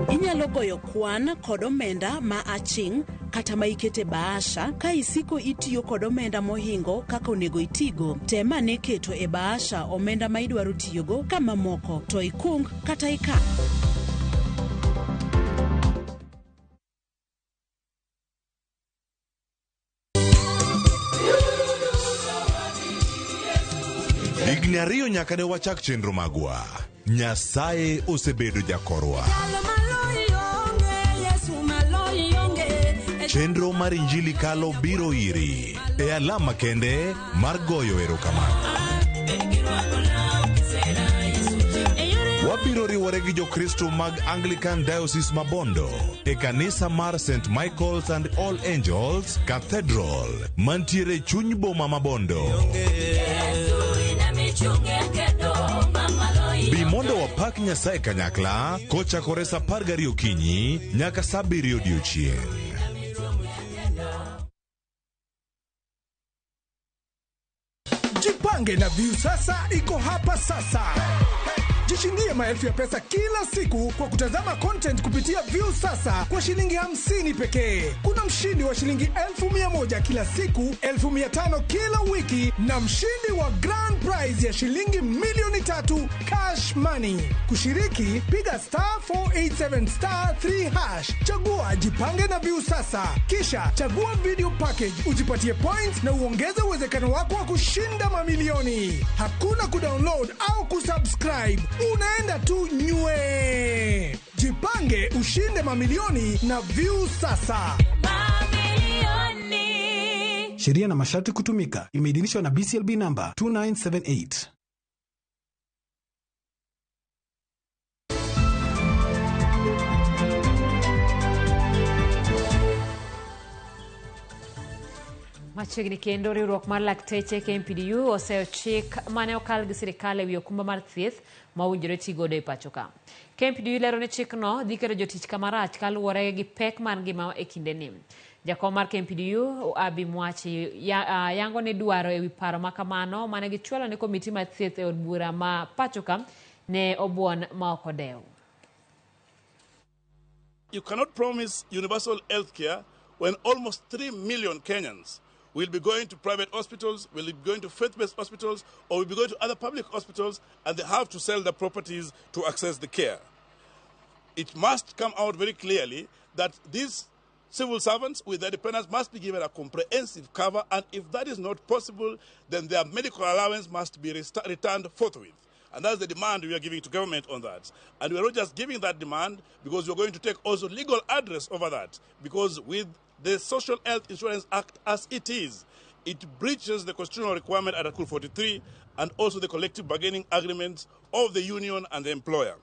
Inyalo goyo kwan kod omenda ma aching' kata ma ikete bahasha ka isiko itiyo kod omenda mohingo kaka onego itigo. Tem ane keto e bahasha omenda ma idwaro tiyogo ka mamoko to ikung kata ika. Higni ariyo nyaka ne wachak chenro magwa. Nyasaye osebedo jakorwa. Chenro mar Injili Kalo biro iri e alama kende mar goyo erokamano. Wabiro riwore gi Jokristo mag Anglican Diocese ma Bondo e kanisa mar St. Michael's and All Angels Cathedral mantiere e chuny boma ma Bondo. Bi mondo wapak Nyasaye kanyakla kochakore sa 12 okinyi nyaka sa 7 odiechieng'. Jipange na Viusasa iko hapa sasa. Jishindie maelfu ya pesa kila siku kwa kutazama content kupitia Viusasa kwa shilingi 50 pekee. Kuna mshindi wa shilingi 100,000 kila siku, 500,000 kila wiki na mshindi wa grand prize ya shilingi 3,000,000 cash money. Kushiriki, piga star 487 star 3 hash, chagua Jipange na Viusasa, kisha chagua video package ujipatie points na uongeze uwezekano wako wa kushinda mamilioni. Hakuna kudownload au kusubscribe, unaenda tu nywe. Jipange ushinde mamilioni na Viusasa. Sheria na masharti kutumika. Imeidhinishwa na BCLB number 2978. Machiegni kendo riwruok mar lakteche KMPDU oseyo chik mane okal gi sirikal ewi okumba mar thieth ma owinjore ti godo e pacho ka. KMPDU lero ni chikno dhi keto jotich kamarach kaluwore gi pek mar ngima e kindeni. Jakom mar KMPDU Abi Mwachi yango ni dwaro ewi paro ma kamano mane gichwalo ne komiti mar thieth e od bura ma pacho ka ne obuon ma ok odew. You cannot promise universal health care when almost 3 million Kenyans will be going to private hospitals, will be going to faith-based hospitals, or will be going to other public hospitals, and they have to sell their properties to access the care. It must come out very clearly that these civil servants with their dependents must be given a comprehensive cover, and if that is not possible, then their medical allowance must be returned forthwith. And that's the demand we are giving to government on that. And we are not just giving that demand because we are going to take also legal address over that, because with the Social Health Insurance Act as it is, it breaches the constitutional requirement at Article 43 and also the collective bargaining agreements of the union and the employer.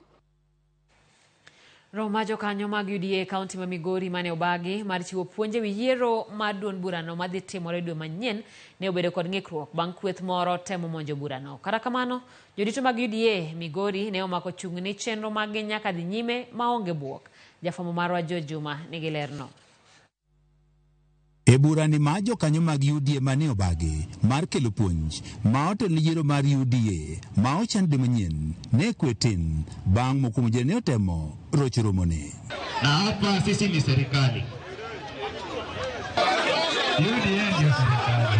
Romo mar jokanyo mag UDA e kaunti ma Migori mane obagi mar chiwo puonj ewi yiero mar duond burano madhi timore dwe manyien ne obedo kod ng'ikruok bang' kweth moro temo monjo burano. Kata kamano, jodito mag UDA Migori ne omako chung' ni chenro maggi nyaka dhi nyime maonge buok. Jafwambo marwa George Juma nigi lerno. E burani ma jokanyo mag UDA mane obagi mar kelo puonj ma otelo yiero mar UDA ma ochan dwe manyien ne kwe tin bang' moko kuom ji ne otemo rocho romone. Na hapa sisi ni serikali. UDA ndio serikali.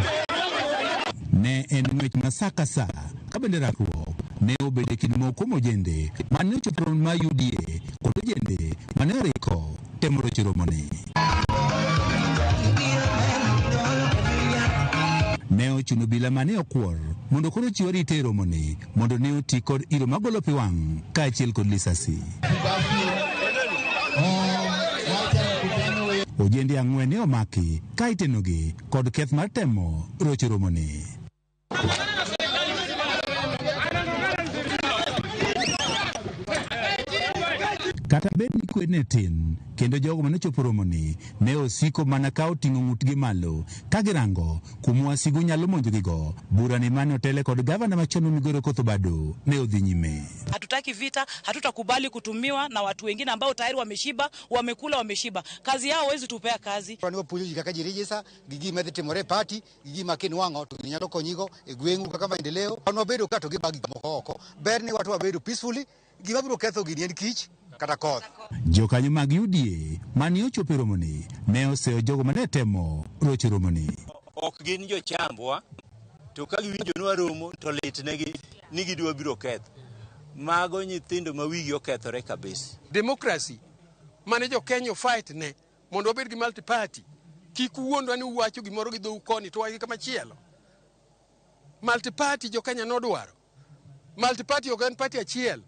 Ne en ng'wech ma sa ka sa ka bende rakruok ne obedo e kind moko kuom ojende mane ochopo romo mar UDA kod ojende mane oriko temo rocho romone. Ne ochuno obila mane okwor mondo koro ochiw arita e romoni mondo ne oti kod iro magolo pi wang' kaachiel kod lisasi. Ojende ang'wen ne omaki ka itenogi kod keth mar temo rocho romoni. Kata bed ni kwe ne tin, kendo jogo mane ochopo romoni ne osiko mana ka oting'o ng'utgi malo ka girango kuma wasigu nyalo monjogigo. Burani mane otele kod gavana machon ma Migori Okoth Obado ne odhi nyime. Hatutaki vita, hatutakubali kutumiwa na watu wengine ambao tayari wameshiba, wamekula, wameshiba. Kazi yao hawezi tupea kazi. Wan wapuonjo ji kaka ji register, gi gima dhi timore e party, gi gima kinwang'o to nyalo konyigo e gweng'u kaka maendeleo. Wan wabedo ka to gibag gik moko oko. Ber ni watu wabedo peacefully, gima biro ketho gini en kich kata koth. Jokanyo mag UDA mane ochopo e romoni ne oseyo jogo mane temo rocho romoni. Ok gin jochambwa, to ka giwinjo ni waromo to litnegi ni gidwa biro ketho. Mago nyithindo ma wigi okethore kabisa. Democracy mane jo Kenya fight ne mondo wabed gi multi party. Kik uwuondwa ni uwacho gimoro gi dhou koni to wagi kamachielo. Multi party jo Kenya nodwaro. Multi party ok en party achiel.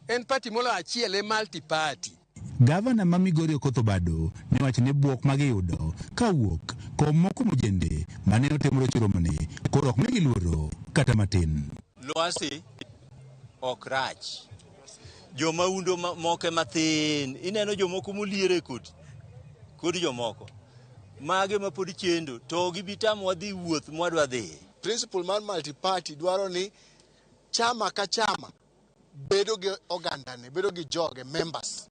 En party molo achiel e multi party. Gavana ma Migori Okoth Obado ne wacho ni bwok ma giyudo kawuok kuom moko kuom ojende mane otimo rocho romoni koro ok migi luoro kata matin. Lwasi ok rach. Jomaundo moke mathin, ineno jomoko moliere kodi, kod jomoko. Mage ma pod chendo, to gibi tamowa dhi wuoth mwadwa dhiye. Principle mar multi-party dwaro ni chama ka chama bedo gi ogandane, bedo gi joge, members.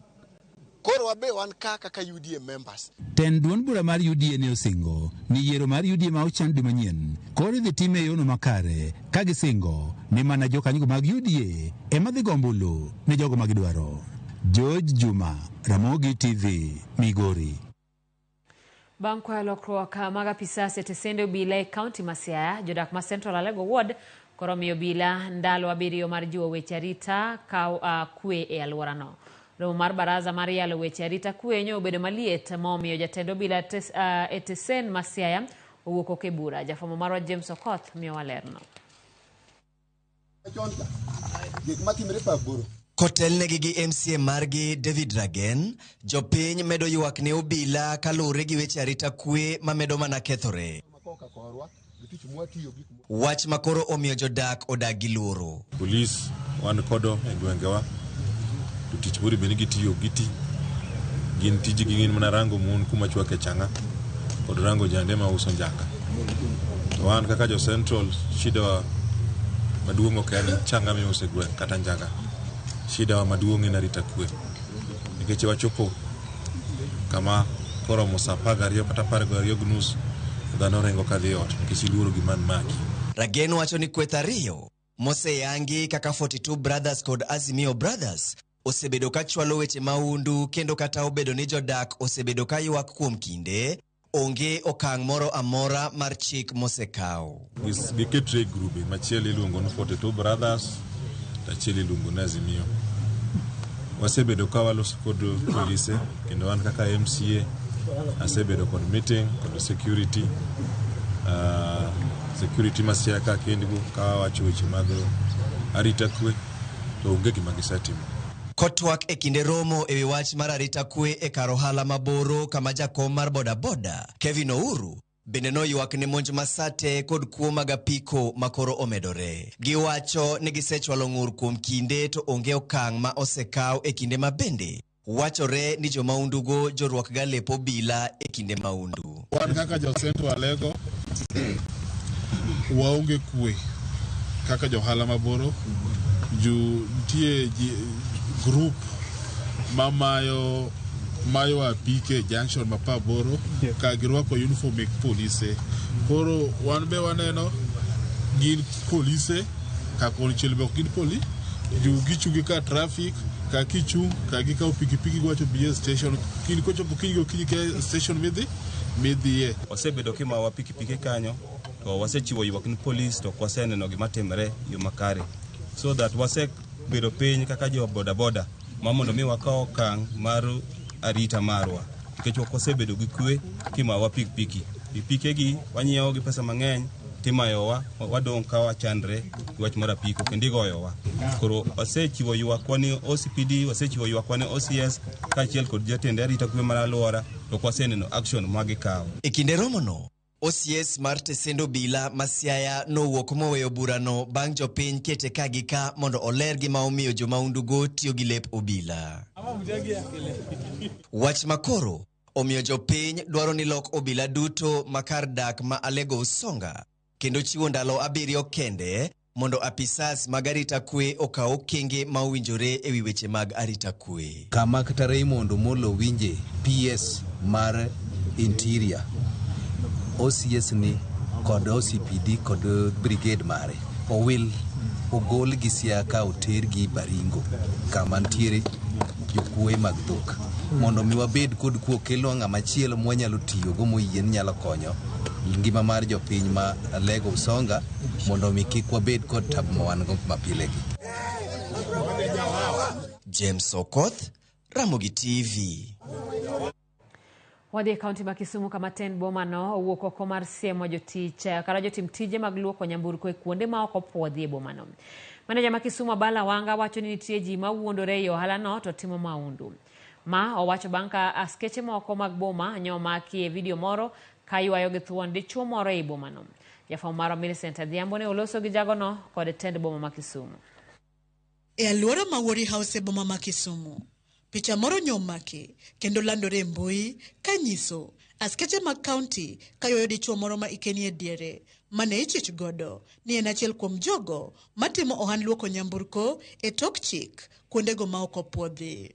Koro wabe wan ka kaka UDA members. Tend duond bura mar UDA ne osingo ni yiero mar UDA ma ochan dwe manyien koro idhi time e yono makare ka gisingo ni mana jokanyogo mag UDA ema dhi go ombulu ne jogo ma gidwaro. George Juma, Ramogi TV, Migori. Bang' kwayo lokruok mag apisas e tesende obila e kaunti ma Siaya, jodak ma Central Alego Ward koro omiyo obila ndalo 7 mar jiwo weche arita ka kwe e alworano. Romo mar baraza mar yalo weche arita kwe nyo obedo maliet ma omiyo jatend obila e tesen ma Siaya owuok oko e bura. Jafwambo marwa James Okoth miyowa lerno. Kotelnegi gi MCA margi David Ragen, jopiny medo ywak ne obila kaluwore gi weche arita kwe mamedo mana kethore. Wach makoro omiyo jodak odak gi luoro. Polis wan kodo e gwengewa, to tich moro bende gitiyo giti. Gin tijgi gin mana rango mon kuma chwake chang'a kod rango jande ma uso njanga. To wan kaka jo Central, shida wa maduong' ok en chang'a miuso e gweng' kata njaga. Shida wa maduong' en arita kwe. Nikech wachopo kama koromo saa 12 kata 12:30 dhano ringo kadhi e ot nikech iluoro gima maki. Ragen wacho ni kweth ariyo moseyangi kaka 42 Brothers kod Azimio Brothers osebedo ka chwalo weche mahundu kendo kata obedo ni jodak osebedo ka ywak kuom kinde, onge okang' moro amora mar chik mosekaw. Giketre e grube, machielo iluongo ni 42 Brothers to achiel iluongo ni Azimio. Wasebedo ka waloso kod polise kendo an kaka MCA asebedo kod meeting kod security security ma Siaya ka kendgo ka wawacho weche mag arita kwe to onge gima gisetimo. Kotwak e kinde romo e wi wach mar arita kwe e kar ohala maboro kama jakom mar bodaboda Kevin Ouru bende noywak ne monj masate kod kuo mag apiko makoro omedore. Giwacho ni gisechwalo ng'ur kuom kinde to onge okang' ma osekaw e kinde ma bende wachore ni jomaundugo jorwakga lep obila e kinde maundu. Wan kaka jo Central Alego waonge kwe kaka johala maboro. Ju nitie group mamayo mayo apike junction ma Paboro ka girwako uniform mek polise. Koro wan be waneno gin polise ka konchiel be ok gin poli ju gichungi ka traffic ka kichung' ka gikawo pikipiki giwacho bi station kin kochopo kiny gokinyi ke station midhiye. Wasebedo kimawa pikipiki kanyo to wasechiwo ywak ni polis to ok waseneno gima timre e yo makare, so that wasebedo piny kaka jo bodaboda ma mondo mi wakaw okang' mar arita marwa nikech ok wasebedo gi kwe kimawa pikipiki. Pikipikegi wanyiewo gi pesa mang'eny timayowa wadong' ka wachandre gi wach mar apiko kendo igoyowa. Koro wasechiwo ywakwa ni OCPD, wasechiwo ywakwa ni OCS kaachiel kod jatend arita kwe mar alwora to ok waseneno action ma gikawo. E kinde romono, OCS mar tesend obila ma Siaya nowuok moweyo burano bang' jopiny kete ka gi ka mondo oler gima omiyo jomaundugo tiyo gi lep obila. Wach makoro omiyo jopiny dwaro ni lok obila duto ma kar dak ma Alego Usonga kendo chiwo ndalo 7 kende mondo apisas mag arita kwe okaw okenge ma owinjore e wi weche mag arita kwe. Kama kata Raymond Omolo winje PS mar Interior, OCS ni kod OCPD kod brigade mare owil ogol gi Siaya ka oter gi Baringo kama nitiere jokuoye mag dhok mondo mi wabed kod kuo kelnwa ng'ama chielo mwanyalo tiyogo moyie ni nyalo konyo ngima mar jopiny ma Alego Usonga mondo mi kik wabed kod tabu ma wan go mapile gi. James Okoth, Ramogi TV. Wadhi e kaunti ma Kisumu kama tend bomano owuok oko mar siemo jotich kata jotim tije mag luoko nyamburko e kuonde ma ok opuodhi e bomano. Maneja ma Kisumu Abala Wanga wacho ni nitie ji ma wuondore e ohalano to timo maundu. Ma owacho bang' ka askeche moko mag boma nyomaki e video moro ka ywayo gi thuon dichuo moro ei bomano. Jafwambo marwa Millicent Adhiambo ne oloso gi jagono kod tend boma ma Kisumu. E alwora ma Wuori House e boma ma Kisumu, picha moro nyomaki kendo landore e mbui kanyiso askeche mag kaunti kaywayo dichuo moro ma ike nie diere mane ichich godo ni en achiel kuom jogo matimo ohand luoko nyamburko e tok chik kuondego ma ok opuodhi.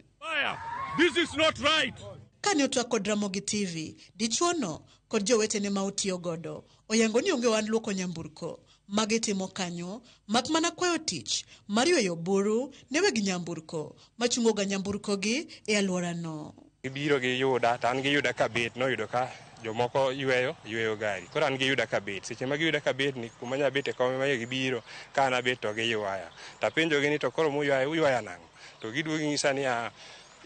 This is not right. Kane otwak kod Ramogi TV, dichuono kod jowetene ma otiyo godo oyango ni onge ohand luoko nyamburko magitimo kanyo mak mana kwayo tich mar yweyo buru ne weg nyamburko machungo ga nyamburko gi e alworano. Gibiro giyuda to an giyuda kabet noyudo ka jomoko yweyo gari. Koro an giyuda kabet. Seche ma giyuda kabet ni kuma nya bet e kom ema gibiro ka an abet to giywaya. Tapenjogi ni to koro muywaya uywaya nang'o? To giduogo ginyisa ni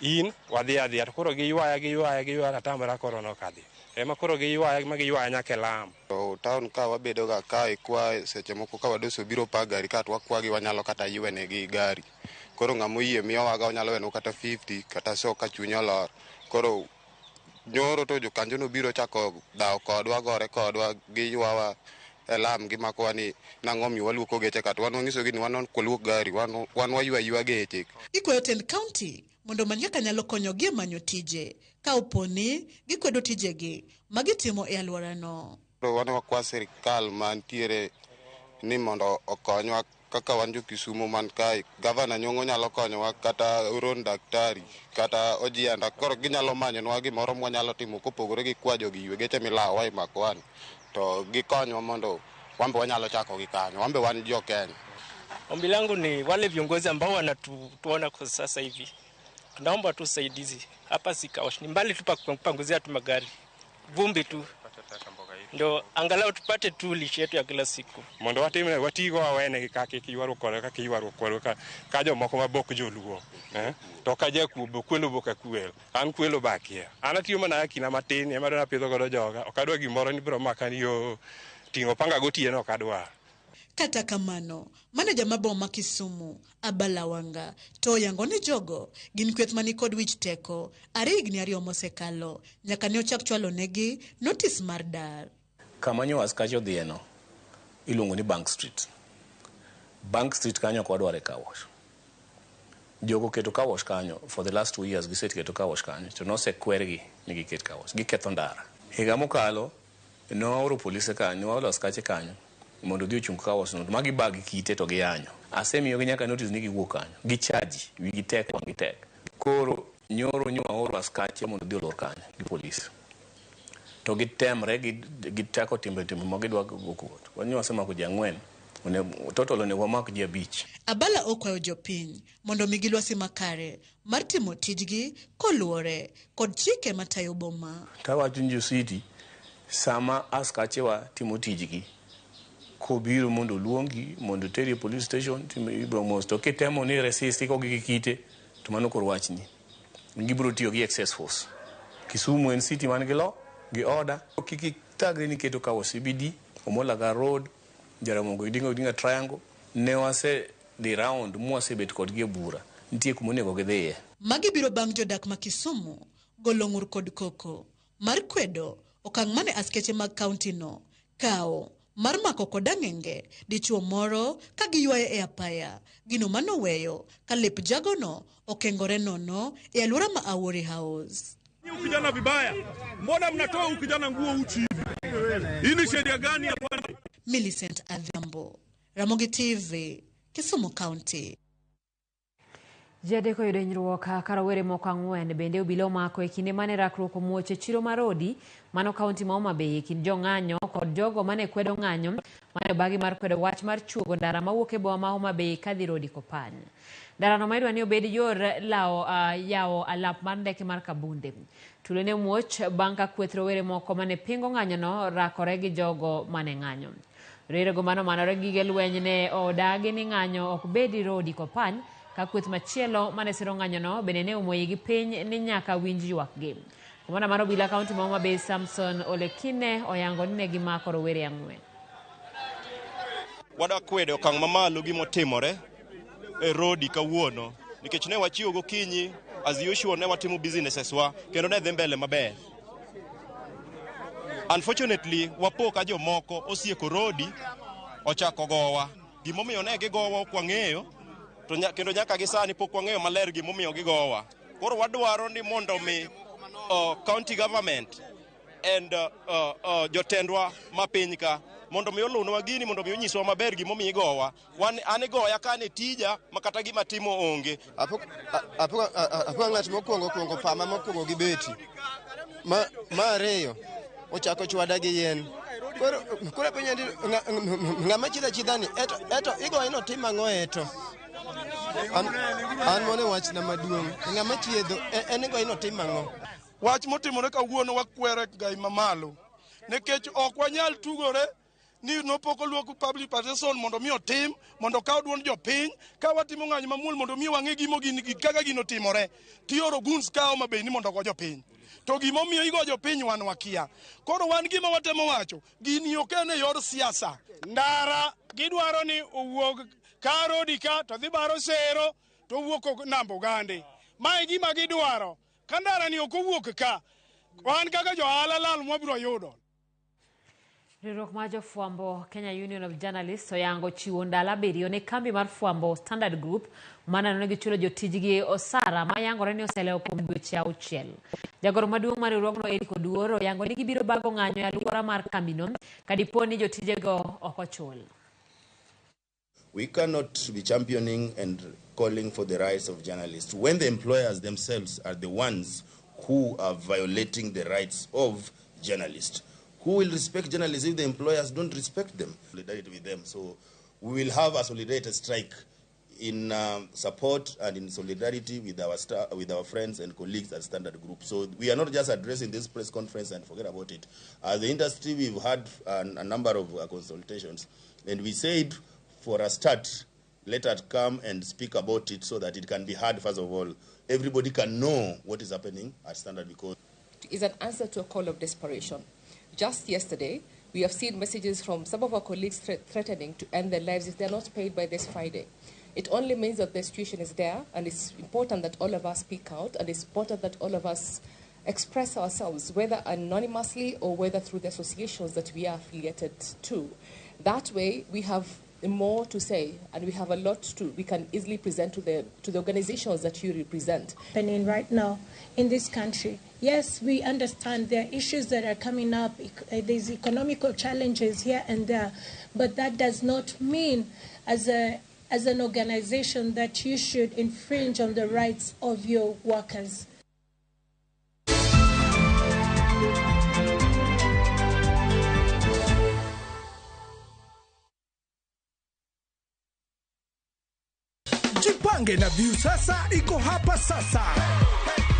in wadhi adhiya. To koro giywaya atamra koro nokadhi. Ema koro giywaya ma giywaya nyaka e lam. To town ka wabedo ga kae kwa seche moko ka wadoso biro pa gari ka to wakwagi wanyalo kata ywenegi gari. Koro ng'ama oyie miyowaga onyalo wenwa kata 50 kata so ka chunye olor. Koro nyoro to jokanjo nobiro chako dhawo kodwa gore kodwa giywawa e lam gimakowa ni nang'o omiyo waluoko geche ka to wan wang'isogi ni wan ok waluok gari wan waywa aywa geche. Ikwayo tend kaunti mondo omany kaka nyalo konyogi e manyo tije ka oponi gikwedo tijegi magitimo e alworano. Wan wakwa sirikal mantiere ni mondo okonywa kaka wan jo Kisumu man kae. Gavana Nyong'o nyalo konyowa kata Ron Daktari kata Ojienda. Koro ginyalo manyonwa gimoro mwanyalo timo kopogore gi kwa jogi ywe geche milawowa e Makwani. To gikonywa mondo wan be wanyalo chako gi kanyo. Wan be wan jo Kenya. Ombi langu ni wale viongozi ambao wanatuona kwa sasa hivi. Tunaomba tu usaidizi. Hapa si kawash, ni mbali tu pa kupanguzia tu magari. Vumbi tu. Ndio angalau tupate tu lishe yetu ya kila siku. Mondo watimne watigo wawene kaka kiywaruok kodwa kaka iywaruok kodwa ka jomoko mabok joluo. To ka jakuo kwelo boka kwel. An kwelo bakia. An atiyo mana akina matin ema adwa pidho godo joga. Ok adwa gimoro ni biro maka ni yo ting'o panga gotieno ok adwa. Kata kamano, maneja ma boma Kisumu, Abala Wanga, to oyango ni jogo gin kweth mani kod wich teko are higni 2 mosekalo nyaka ne ochak chwalo negi notis mar dar. Kama nyo askache odhieno iluongo ni Bank Street. Bank Street kanyo ok wadware car wash. Jogo keto car wash kanyo for the last 2 years giseketo car wash kanyo to nosekwergi ni giket car wash. Giketho ndara. Higa mokalo ne waoro polise kanyo, waoro askache kanyo mondo odhi ochung car wash no ma gibag kite to giyanyo. Asemiyogi nyaka notice ni giwuok kanyo. Gichaji, wigi tek, wang'gi tek. Koro nyoro nyo waoro askache mondo odhi olor kanyo gi polise. To gitemre gitako timbe ma gidwa go kuot. Wan nyo wasemako ji 4, total onego wamak ji 5. Abala okwayo jopiny mondo migi lwasi makare mar timo tijgi koluwore kod chike matayo boma. Tawacho ni jo city sama askachewa timo tijgi kobiro mondo oluongi mondo oteri e police station ibiro mos to kitemo ni resist ikogi gi kite to mano koro wachni. Gibiro tiyo gi excess force. Kisumu en city man gi law gi order. Kik ithagri ni keto kawo CBD, Omolaga Road, Jaramogi Oginga Odinga Triangle. Ne wase dhi round mwasebet kodgi e bura. Nitie kuma onego gidhiye. Magi biro bang' jodak ma Kisumu golo ng'ur kod koko mar kwedo okang' mane askeche mag kaunti no kawo mar mako kod ang'enge dichuo moro ka giywaye e apaya, gino manoweyo ka lep jagono okengore nono e alwora ma Awori House. Kijana vibaya, mbona mnatoa huyu kijana nguo uchi hivi? Hii ni sheria gani ya bwana? Millicent Adhiambo, Ramogi TV, Kisumu County. Ji 3 oyudo hinyruok ka rowere moko 4 bende obila omako e kinde mane rakruok omuoch e chiro mar Rodi mano kaunti ma Homa Bay e kind jong'anyo kod jogo mane kwedo ng'anyo mane obagi mar kwedo wach mar chuogo ndara mawuok e boma ma Homa Bay kadhi Rodi Kopany. Ndarano ma idwa ni obed yor lawo yawo alap mar ndeke mar Kabunde. Tulo ne muoch bang' ka kweth rowere moko mane pingo ng'anyono rakore gi jogo mane ng'anyo. Rowerego mano manore gige lweny ne odagi ni ng'anyo ok bedi Rodi Kopany ka kweth machielo mane siro ng'anyono bende ne omoyi gi piny ni nyaka winj ywakgi. Komanda mar obila kaunti ma Homa Bay Samson Olekine oyango ni ne gimako rowere 4. Wadwa kwedo okang' mamalo gimotimore e Rodi kawuono nikech ne wachiwo gokinyi As usual ne watimo businesses wa kendo ne dhi mbele maber. Unfortunately, wapo ka jomoko osieko rodi ochako gowa. Gimomiyo ne gigowa ok wang'eyo, to kendo nyaka gi sani pok wang'eyo maler gimomiyo gigowa. Koro wadwaro ni mondo mi county government and jotendwa ma piny ka mondo mi olunwa gini, mondo mi onyiswa maber gimomiyo igowa. Wan an igoya ka an e tija ma kata gima timo onge. Apo ng'at mokwongo kwongo pama mokwongo gi beti. Ma ariyo ochako chwada gi yien. Koro penjo ni ng'ama chidha chidha ni eto igoye no timo ang'o eto? An mone wachna maduong'. Ng'ama chiedho en igoye no timo ang'o? Wach motimore kawuono wakwere gai mamalo. Nikech ok wanyal tugore ni nopok oluok public participation mondo mi otim, mondo okaw duond jopiny, ka watimo ng'anyo mamuol mondo mi wang'e gimo gini kaka gino timore. Tioro guns ka Homa Bay ni mondo ogo jopiny. To gimomiyo igo jopiny wan wakia. Koro wan gima watemo wacho, gini ok en e yor siasa. Ndara gidwaro ni owuog ka rodi ka to dhi baro sero to owuok namba Ogande. Mae gima gidwaro. Ka ndara ni ok owuok ka, wan kaka jo ohala lal mwabiro yudo. Riwruok mar jofwambo Kenya Union of Journalists oyango chiwo ndalo 7 ne kambi mar fwambo Standard Group maneno ni gichulo jotijgi osara ma yangore ni oselewo kuom dweche 6. Jagoro maduong' mar riwruogno Eric Oduor oyango ni gibiro bago ng'anyo e alwora mar kambino ka dipo ni jotijego ok ochul. We cannot be championing and calling for the rights of journalists when the employers themselves are the ones who are violating the rights of journalists. Who will respect journalists if the employers don't respect them? Solidarity with them. So we will have a solidarity strike in support and in solidarity with our friends and colleagues at Standard Group. So we are not just addressing this press conference and forget about it. As the industry, we've had a number of consultations, and we said for a start, let us come and speak about it so that it can be heard. First of all, everybody can know what is happening at Standard, because it's an answer to a call of desperation. Just yesterday, we have seen messages from some of our colleagues threatening to end their lives if they are not paid by this Friday. It only means that the situation is there, and it's important that all of us speak out, and it's important that all of us express ourselves, whether anonymously or whether through the associations that we are affiliated to. That way, we have more to say, and we have a lot to, we can easily present to the organizations that you represent. Happening right now in this country. Yes, we understand there are issues that are coming up, there's economical challenges here and there, but that does not mean as an organization that you should infringe on the rights of your workers. Jipange na Viusasa iko hapa sasa.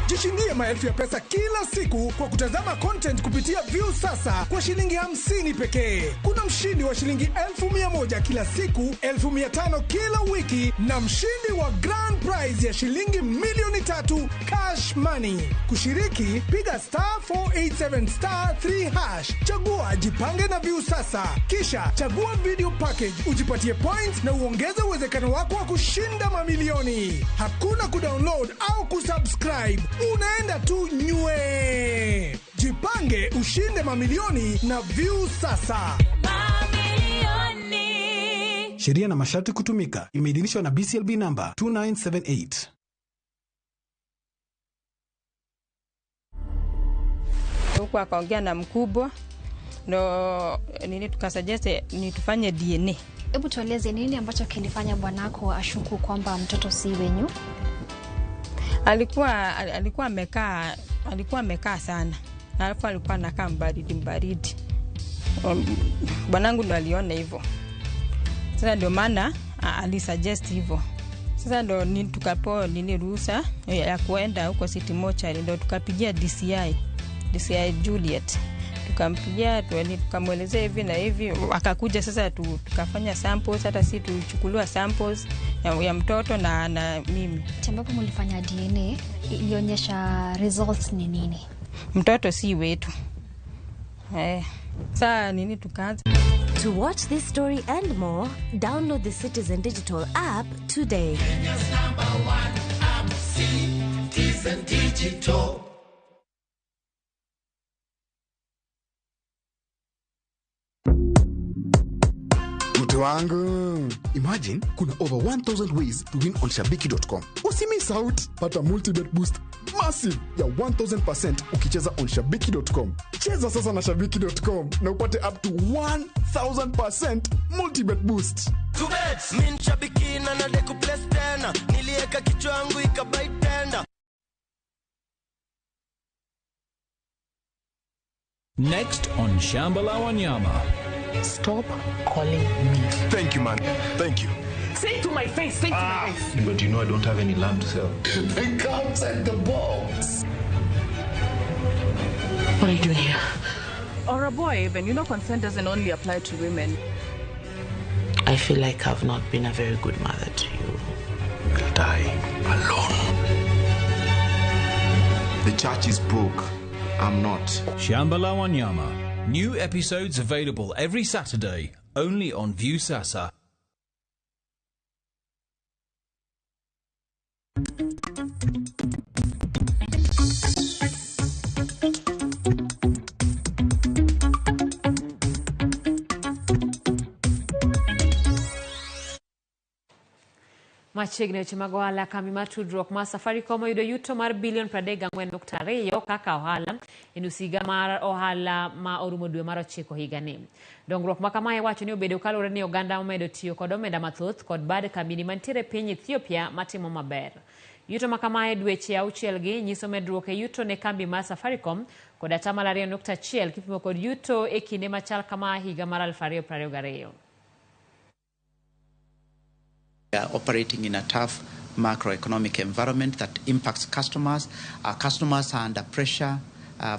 Jishindie maelfu ya pesa kila siku kwa kutazama content kupitia Viusasa kwa shilingi 50 pekee. Kuna mshindi wa shilingi 1,100 kila siku, 1,500 kila wiki na mshindi wa grand prize ya shilingi 3,000,000 cash money. Kushiriki, piga *487*3#. Chagua Jipange na Viusasa. Kisha chagua video package, ujipatie points na uongeze uwezekano wako wa kushinda mamilioni. Hakuna kudownload au kusubscribe. Unaenda tu nywe. Jipange ushinde mamilioni na Viusasa. Mamilioni. Sheria na masharti kutumika. Imeidhinishwa na BCLB number 2978. Huku akaongea na mkubwa ndo nini tukasuggest ni tufanye DNA. Hebu tueleze nini ambacho kilifanya bwanako ashuku kwamba mtoto si wenyu? Alikuwa amekaa sana. Alafu alikuwa anakaa mbaridi. Bwanangu ndo aliona hivyo. Sasa ndio maana alisuggest hivyo. Sasa ndo nini tukapewa nini ruhusa ya kuenda huko City Mortuary, ndo tukapigia DCI Juliet. Tukampigia tukamwelezea hivi na hivi, akakuja sasa tukafanya samples, hata si tulichukuliwa samples ya mtoto na mimi. Ambapo mlifanya DNA ilionyesha results ni nini? Mtoto si wetu. Sasa nini tukaanza. To watch this story and more, download the Citizen Digital app today. Kenya's number one app, Citizen. Citizen Digital. Mtu wangu, imagine kuna over 1000 ways to win on shabiki.com. Usimiss out, pata multibet boost massive ya 1000% ukicheza on shabiki.com. Cheza sasa na shabiki.com na upate up to 1000% multibet boost. Mi nshabiki na nadeku place tena, nilieka kichwa yangu ikabai tena. Next on Shamba La Wanyama. Stop calling me. Thank you, man. Thank you. Say it to my face. Say it to my face. But you know I don't have any land to sell. They can't take the balls. What are you doing here? Or a boy, even. You know, consent doesn't only apply to women. I feel like I've not been a very good mother to you. We'll die alone. The church is broke. I'm not. Shamba La Wanyama. New episodes available every Saturday, only on Viusasa. Machiegni weche mag ohala, kambi mar tudruok mar Safaricom oyudo yuto mar bilion 34.2 kaka ohala e nus higa mar ohala ma orumo dwe mar ochiko higani. Dongruok ma kamae wacho ni obedo kaluwore ni oganda omedo tiyo kod omenda mathoth kod bad kambini mantiere e piny Ethiopia matimo maber. Yuto ma kamae dweche auchiel gi nyiso medruok e yuto ne kambi mar Safaricom kod 2.1% kipimo kod yuto e kinde machal kama higa mar 2022. We are operating in a tough macroeconomic environment that impacts customers. Our customers are under pressure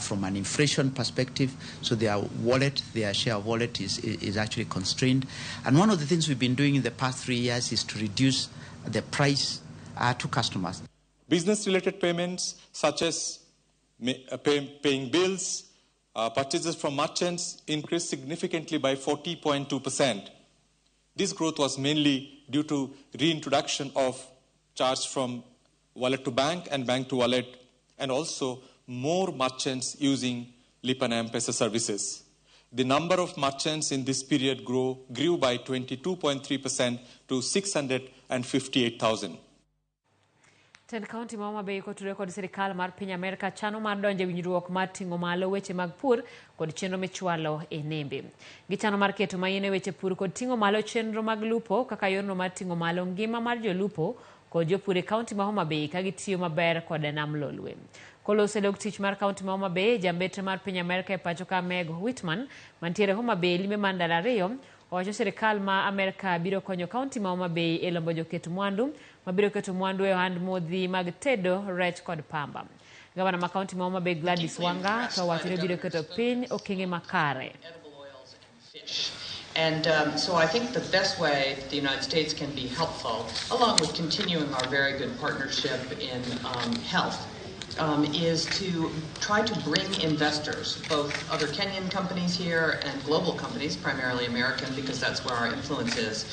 from an inflation perspective, so their wallet, their share of wallet is actually constrained. And one of the things we've been doing in the past 3 years is to reduce the price to customers. Business-related payments such as paying bills, purchases from merchants increased significantly by 40.2%. This growth was mainly due to reintroduction of charge from wallet to bank and bank to wallet, and also more merchants using Lipa na M-Pesa services. The number of merchants in this period grew by 22.3% to 658,000. Tend kaunti ma Homa Bay kotudore kod sirikal mar piny Amerka chano mar donjo e winjruok mar ting'o malo weche mag pur kod chenro michwalo e nembe. Gichano mar keto maino e weche pur kod ting'o malo chenro mag lupo kaka yorno mar ting'o malo ngima mar jolupo kod jopur e kaunti ma Homa Bay ka gitiyo maber kod nam Lolwe. Koloso e dog tich mar kaunti ma Homa Bay, jambetre mar piny Amerka e pacho ka Meg Whitman mantiere Homa Bay limbe mar ndalo ariyo owacho sirikal ma Amerka biro konyo kaunti ma Homa Bay e lombo joket mwandu mabiro keto mwandu e ohand modhi mag tedo, rech kod pamba. Gavana ma kaunti ma Homa Bay Gladys Wanga to owacho ni biro keto piny okenge makare. And so I think the best way the United States can be helpful, along with continuing our very good partnership in health, is to try to bring investors, both other Kenyan companies here and global companies, primarily American, because that's where our influence is.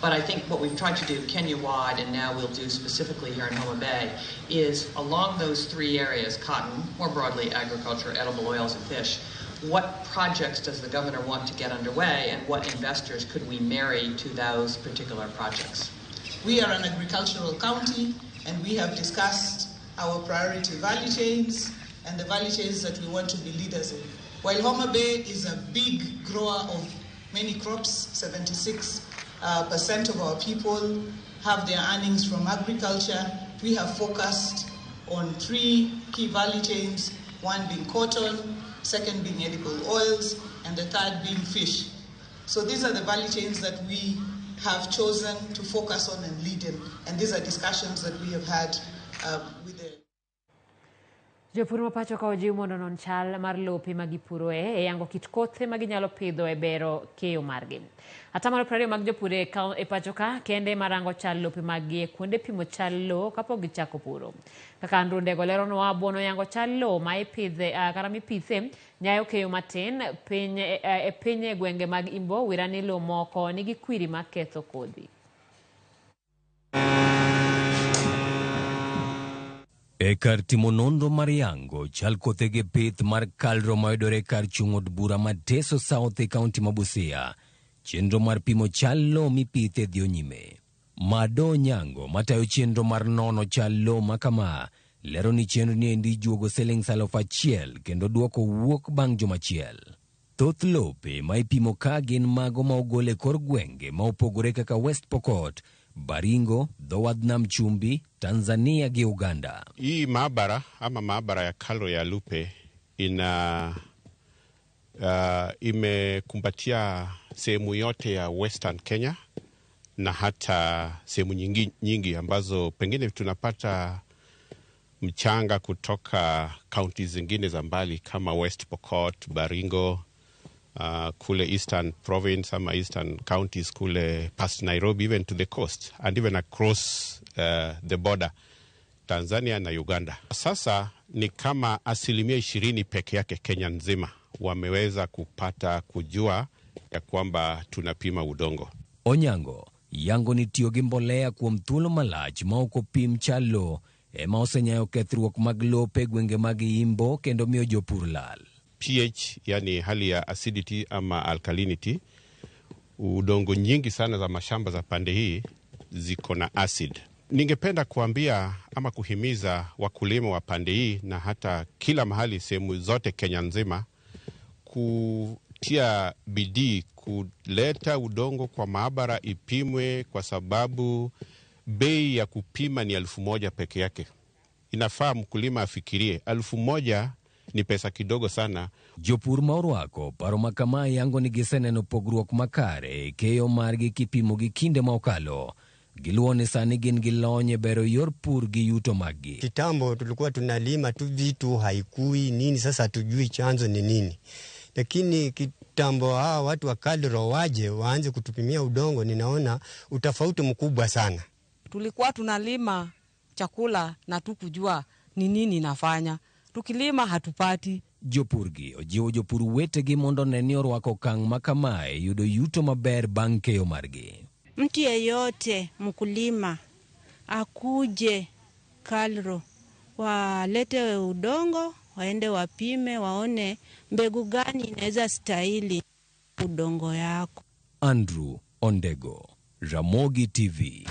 But I think what we've tried to do Kenya-wide, and now we'll do specifically here in Homa Bay, is along those three areas, cotton, more broadly agriculture, edible oils, and fish, what projects does the governor want to get underway, and what investors could we marry to those particular projects? We are an agricultural county, and we have discussed our priority value chains and the value chains that we want to be leaders in. While Homa Bay is a big grower of many crops, 76% of our people have their earnings from agriculture, we have focused on three key value chains, one being cotton, second being edible oils, and the third being fish. So these are the value chains that we have chosen to focus on and lead in, and these are discussions that we have had with the Jopur ma pacho ka ojiw mondo onon chal mar lope ma gipuroe e yango kit kothe ma ginyalo pidho e bero keyo margi. Atamalo 20 mag jopur e pacho ka kende marango chal lope maggi e kuonde pimo chal lowo kapok gichako puro. Kaka Andrew Ndego leronwa, buono yango chal lowo ma ipidhe kata mipithe nyayo keyo matin e piny e gwenge mag Imbo wira ni lowo moko nigi kwiri maketho kodhi. E kar timo nonro mar yango chal kothe gi pith mar KALRO mayudore kar chung' od bura ma Teso South e kaunti ma Busia. Chenro mar pimo chal lowo mipithe dhiyo nyime. Mado Onyango matayo chenro mar nono chal lowo ma kama lero ni chenro ni endi juogo siling 1,000 kendo duoko wuok bang' juma achiel. Thoth lope ma ipimo ka gin mago ma ogol e kor gwenge ma opogore kaka West Pokot, Baringo, dho wadh Nam Chumbi, Tanzania gi Uganda. Hii maabara ama maabara ya KALRO ya Alupe ina imekumbatia sehemu yote ya Western Kenya na hata sehemu nyingi, nyingi ambazo pengine tunapata mchanga kutoka kaunti zingine za mbali kama West Pokot, Baringo, kule Eastern Province ama Eastern counties kule past Nairobi, even to the coast and even across the border Tanzania na Uganda. Sasa ni kama 20% peke yake Kenya nzima wameweza kupata kujua ya kwamba tunapima udongo. Onyango yango ni tiyo gi mbolea kuom thuolo malach ma ok opim chal lowo ema osenyayo kethruok mag lope e gwenge mag Imbo kendo miyo jopur lal. pH, yani hali ya acidity ama alkalinity, udongo nyingi sana za mashamba za pande hii ziko na acid. Ningependa kuambia ama kuhimiza wakulima wa pande hii na hata kila mahali sehemu zote Kenya nzima kutia bidii kuleta udongo kwa maabara ipimwe, kwa sababu bei ya kupima ni 1,000 peke yake. Inafaa mkulima afikirie 1,000 ni pesa kidogo sana. Jopur ma orwako paro ma kama yango ni giseneno pogruok makare e keyo margi kipimo gi kinde ma okalo. Giluwo ni sani gin gi lony e bero yor pur gi yuto maggi. Kitambo tulikuwa tunalima tu vitu haikui nini, sasa hatujui chanzo ni nini, lakini kitambo hawa watu wa KALRO waje waanze kutupimia udongo, ninaona utofauti mkubwa sana. Tulikuwa tunalima chakula na tukujua ni nini nafanya, tukilima hatupati. Jopur gi ojiwo jopur wetegi mondo ne ni orwako okang' ma kamae yudo yuto maber bang' keyo margi. Mtu yeyote mkulima akuje KALRO walete udongo, waende wapime, waone mbegu gani inaweza stahili udongo yako. Andrew Ondego, Ramogi TV.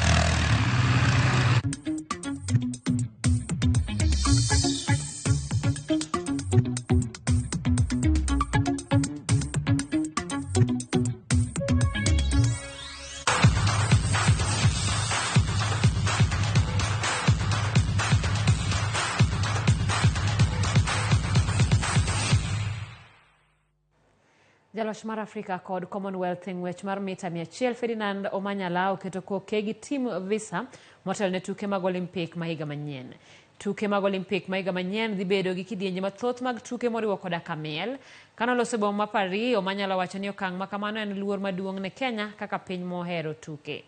Jaloch mar Afrika kod Commonwealth e ng'wech mar mita 100 Ferdinand Omanyala oketo koke gi tim Visa motelo ne tuke mag Olimpik ma higa manyien. Tuke mag Olimpik ma higa manyien dhi bedo gi kidienje mathoth mag tuke moriwo koda kamiel. Kanoloso e boma ma Paris, Omanyala wacho ni okang' ma kamano en luor maduong' ne Kenya kaka piny mohero tuke.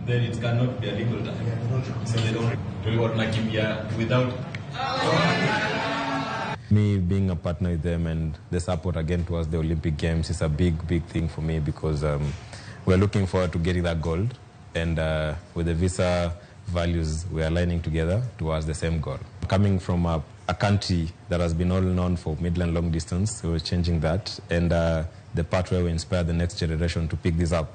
Then it cannot be a legal time. So they don't reward Nakimbia without. Me being a partner with them and the support again towards the Olympic Games is a big, big thing for me because we're looking forward to getting that gold. And with the Visa values, we're aligning together towards the same goal. Coming from a country that has been all known for middle and long distance, so we're changing that. And the part where we inspire the next generation to pick this up.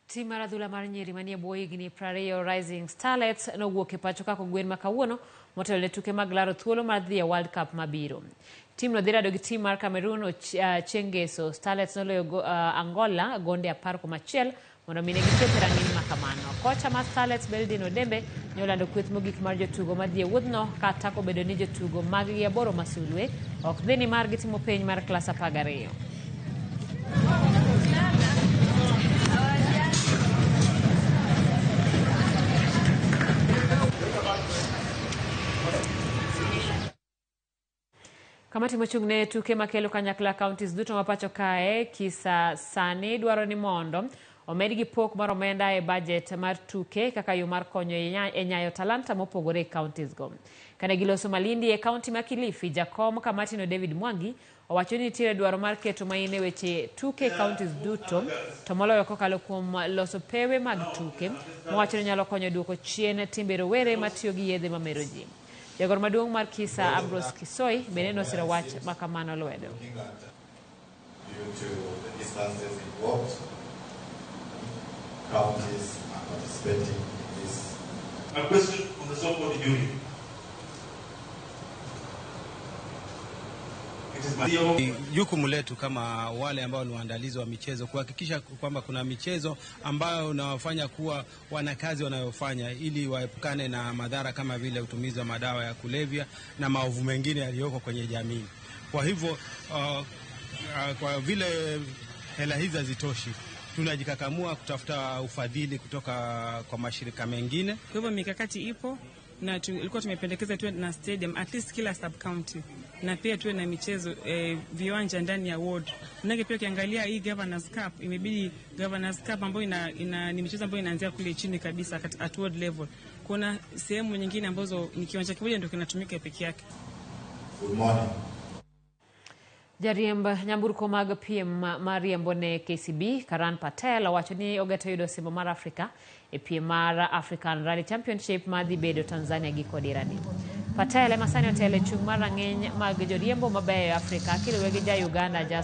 Tim mar adhula mar nyiri manie bwo higni 20 Rising Starlets nowuok e pacho ka kogwen ma kawuono motelo ne tuke mag laro thuolo mar dhi e World Cup mabiro. Timno dhi rado gi tim mar Cameroon chieng' ngeso. Starlets noloyo Angola gonde 10-1 mondo mi ne gichop e rang'iny ma kamano. Kocha mar Starlets Beldin Odembe nolando kweth mogik mar jotugo madhi e wuodhno kata kobedo ni jotugo mag gi 8 masulwe ok dhi ni mar gitimo penj mar klas 12. Kamati mochung' ne tuke makelo kanyakla counties duto ma pacho kae kisa sani dwaro ni mondo Omedgi pok mar omenda e bajet mar tuke kaka yo mar konyo e nyayo talanta mopogore e counties go. Kane giloso Malindi e kaunti ma Kilifi, jakom kamatino David Mwangi owacho ni nitiere dwaro mar keto main e weche tuke e counties duto, to moloyo kokalo kuom loso pewe mag tuke, mowacho ni nyalo konyo duoko chien timbe rowere matiyo gi yedhe mamero ji. Jagoro maduong' mar Kisa Ambrose Kisoi bende nosiro wach makamano lwedo. Due to the distances involved, counties are participating in this. A question on the so-called union. Jukumu letu kama wale ambao ni waandalizi wa michezo kuhakikisha kwamba kuna michezo ambayo unawafanya kuwa wanakazi wanayofanya ili waepukane na madhara kama vile utumizi wa madawa ya kulevya na maovu mengine yaliyoko kwenye jamii. Kwa hivyo kwa vile hela hizi hazitoshi, tunajikakamua kutafuta ufadhili kutoka kwa mashirika mengine. Kwa hivyo mikakati ipo na tulikuwa tumependekeza tuwe na stadium at least kila sub county, na pia tuwe na michezo viwanja ndani ya ward. Manake pia ukiangalia hii Governors Cup, imebidi Governors Cup ambayo ni michezo ambayo inaanzia kule chini kabisa at ward level. Kuna sehemu nyingine ambazo ni kiwanja kimoja ndio kinatumika peke yake. Good morning. Jariemb nyamburko mag piem mar riembo ne KCB Karan Patel owacho ni ogeto yudo osimbo mar Afrika e piem mar African Rally Championship ma dhi bedo Tanzania giko dirani. Patel ema sani otelo e chung' mar rang'iny mag joriembo mabeyo e Afrika kiluwe gi ja Uganda Jasper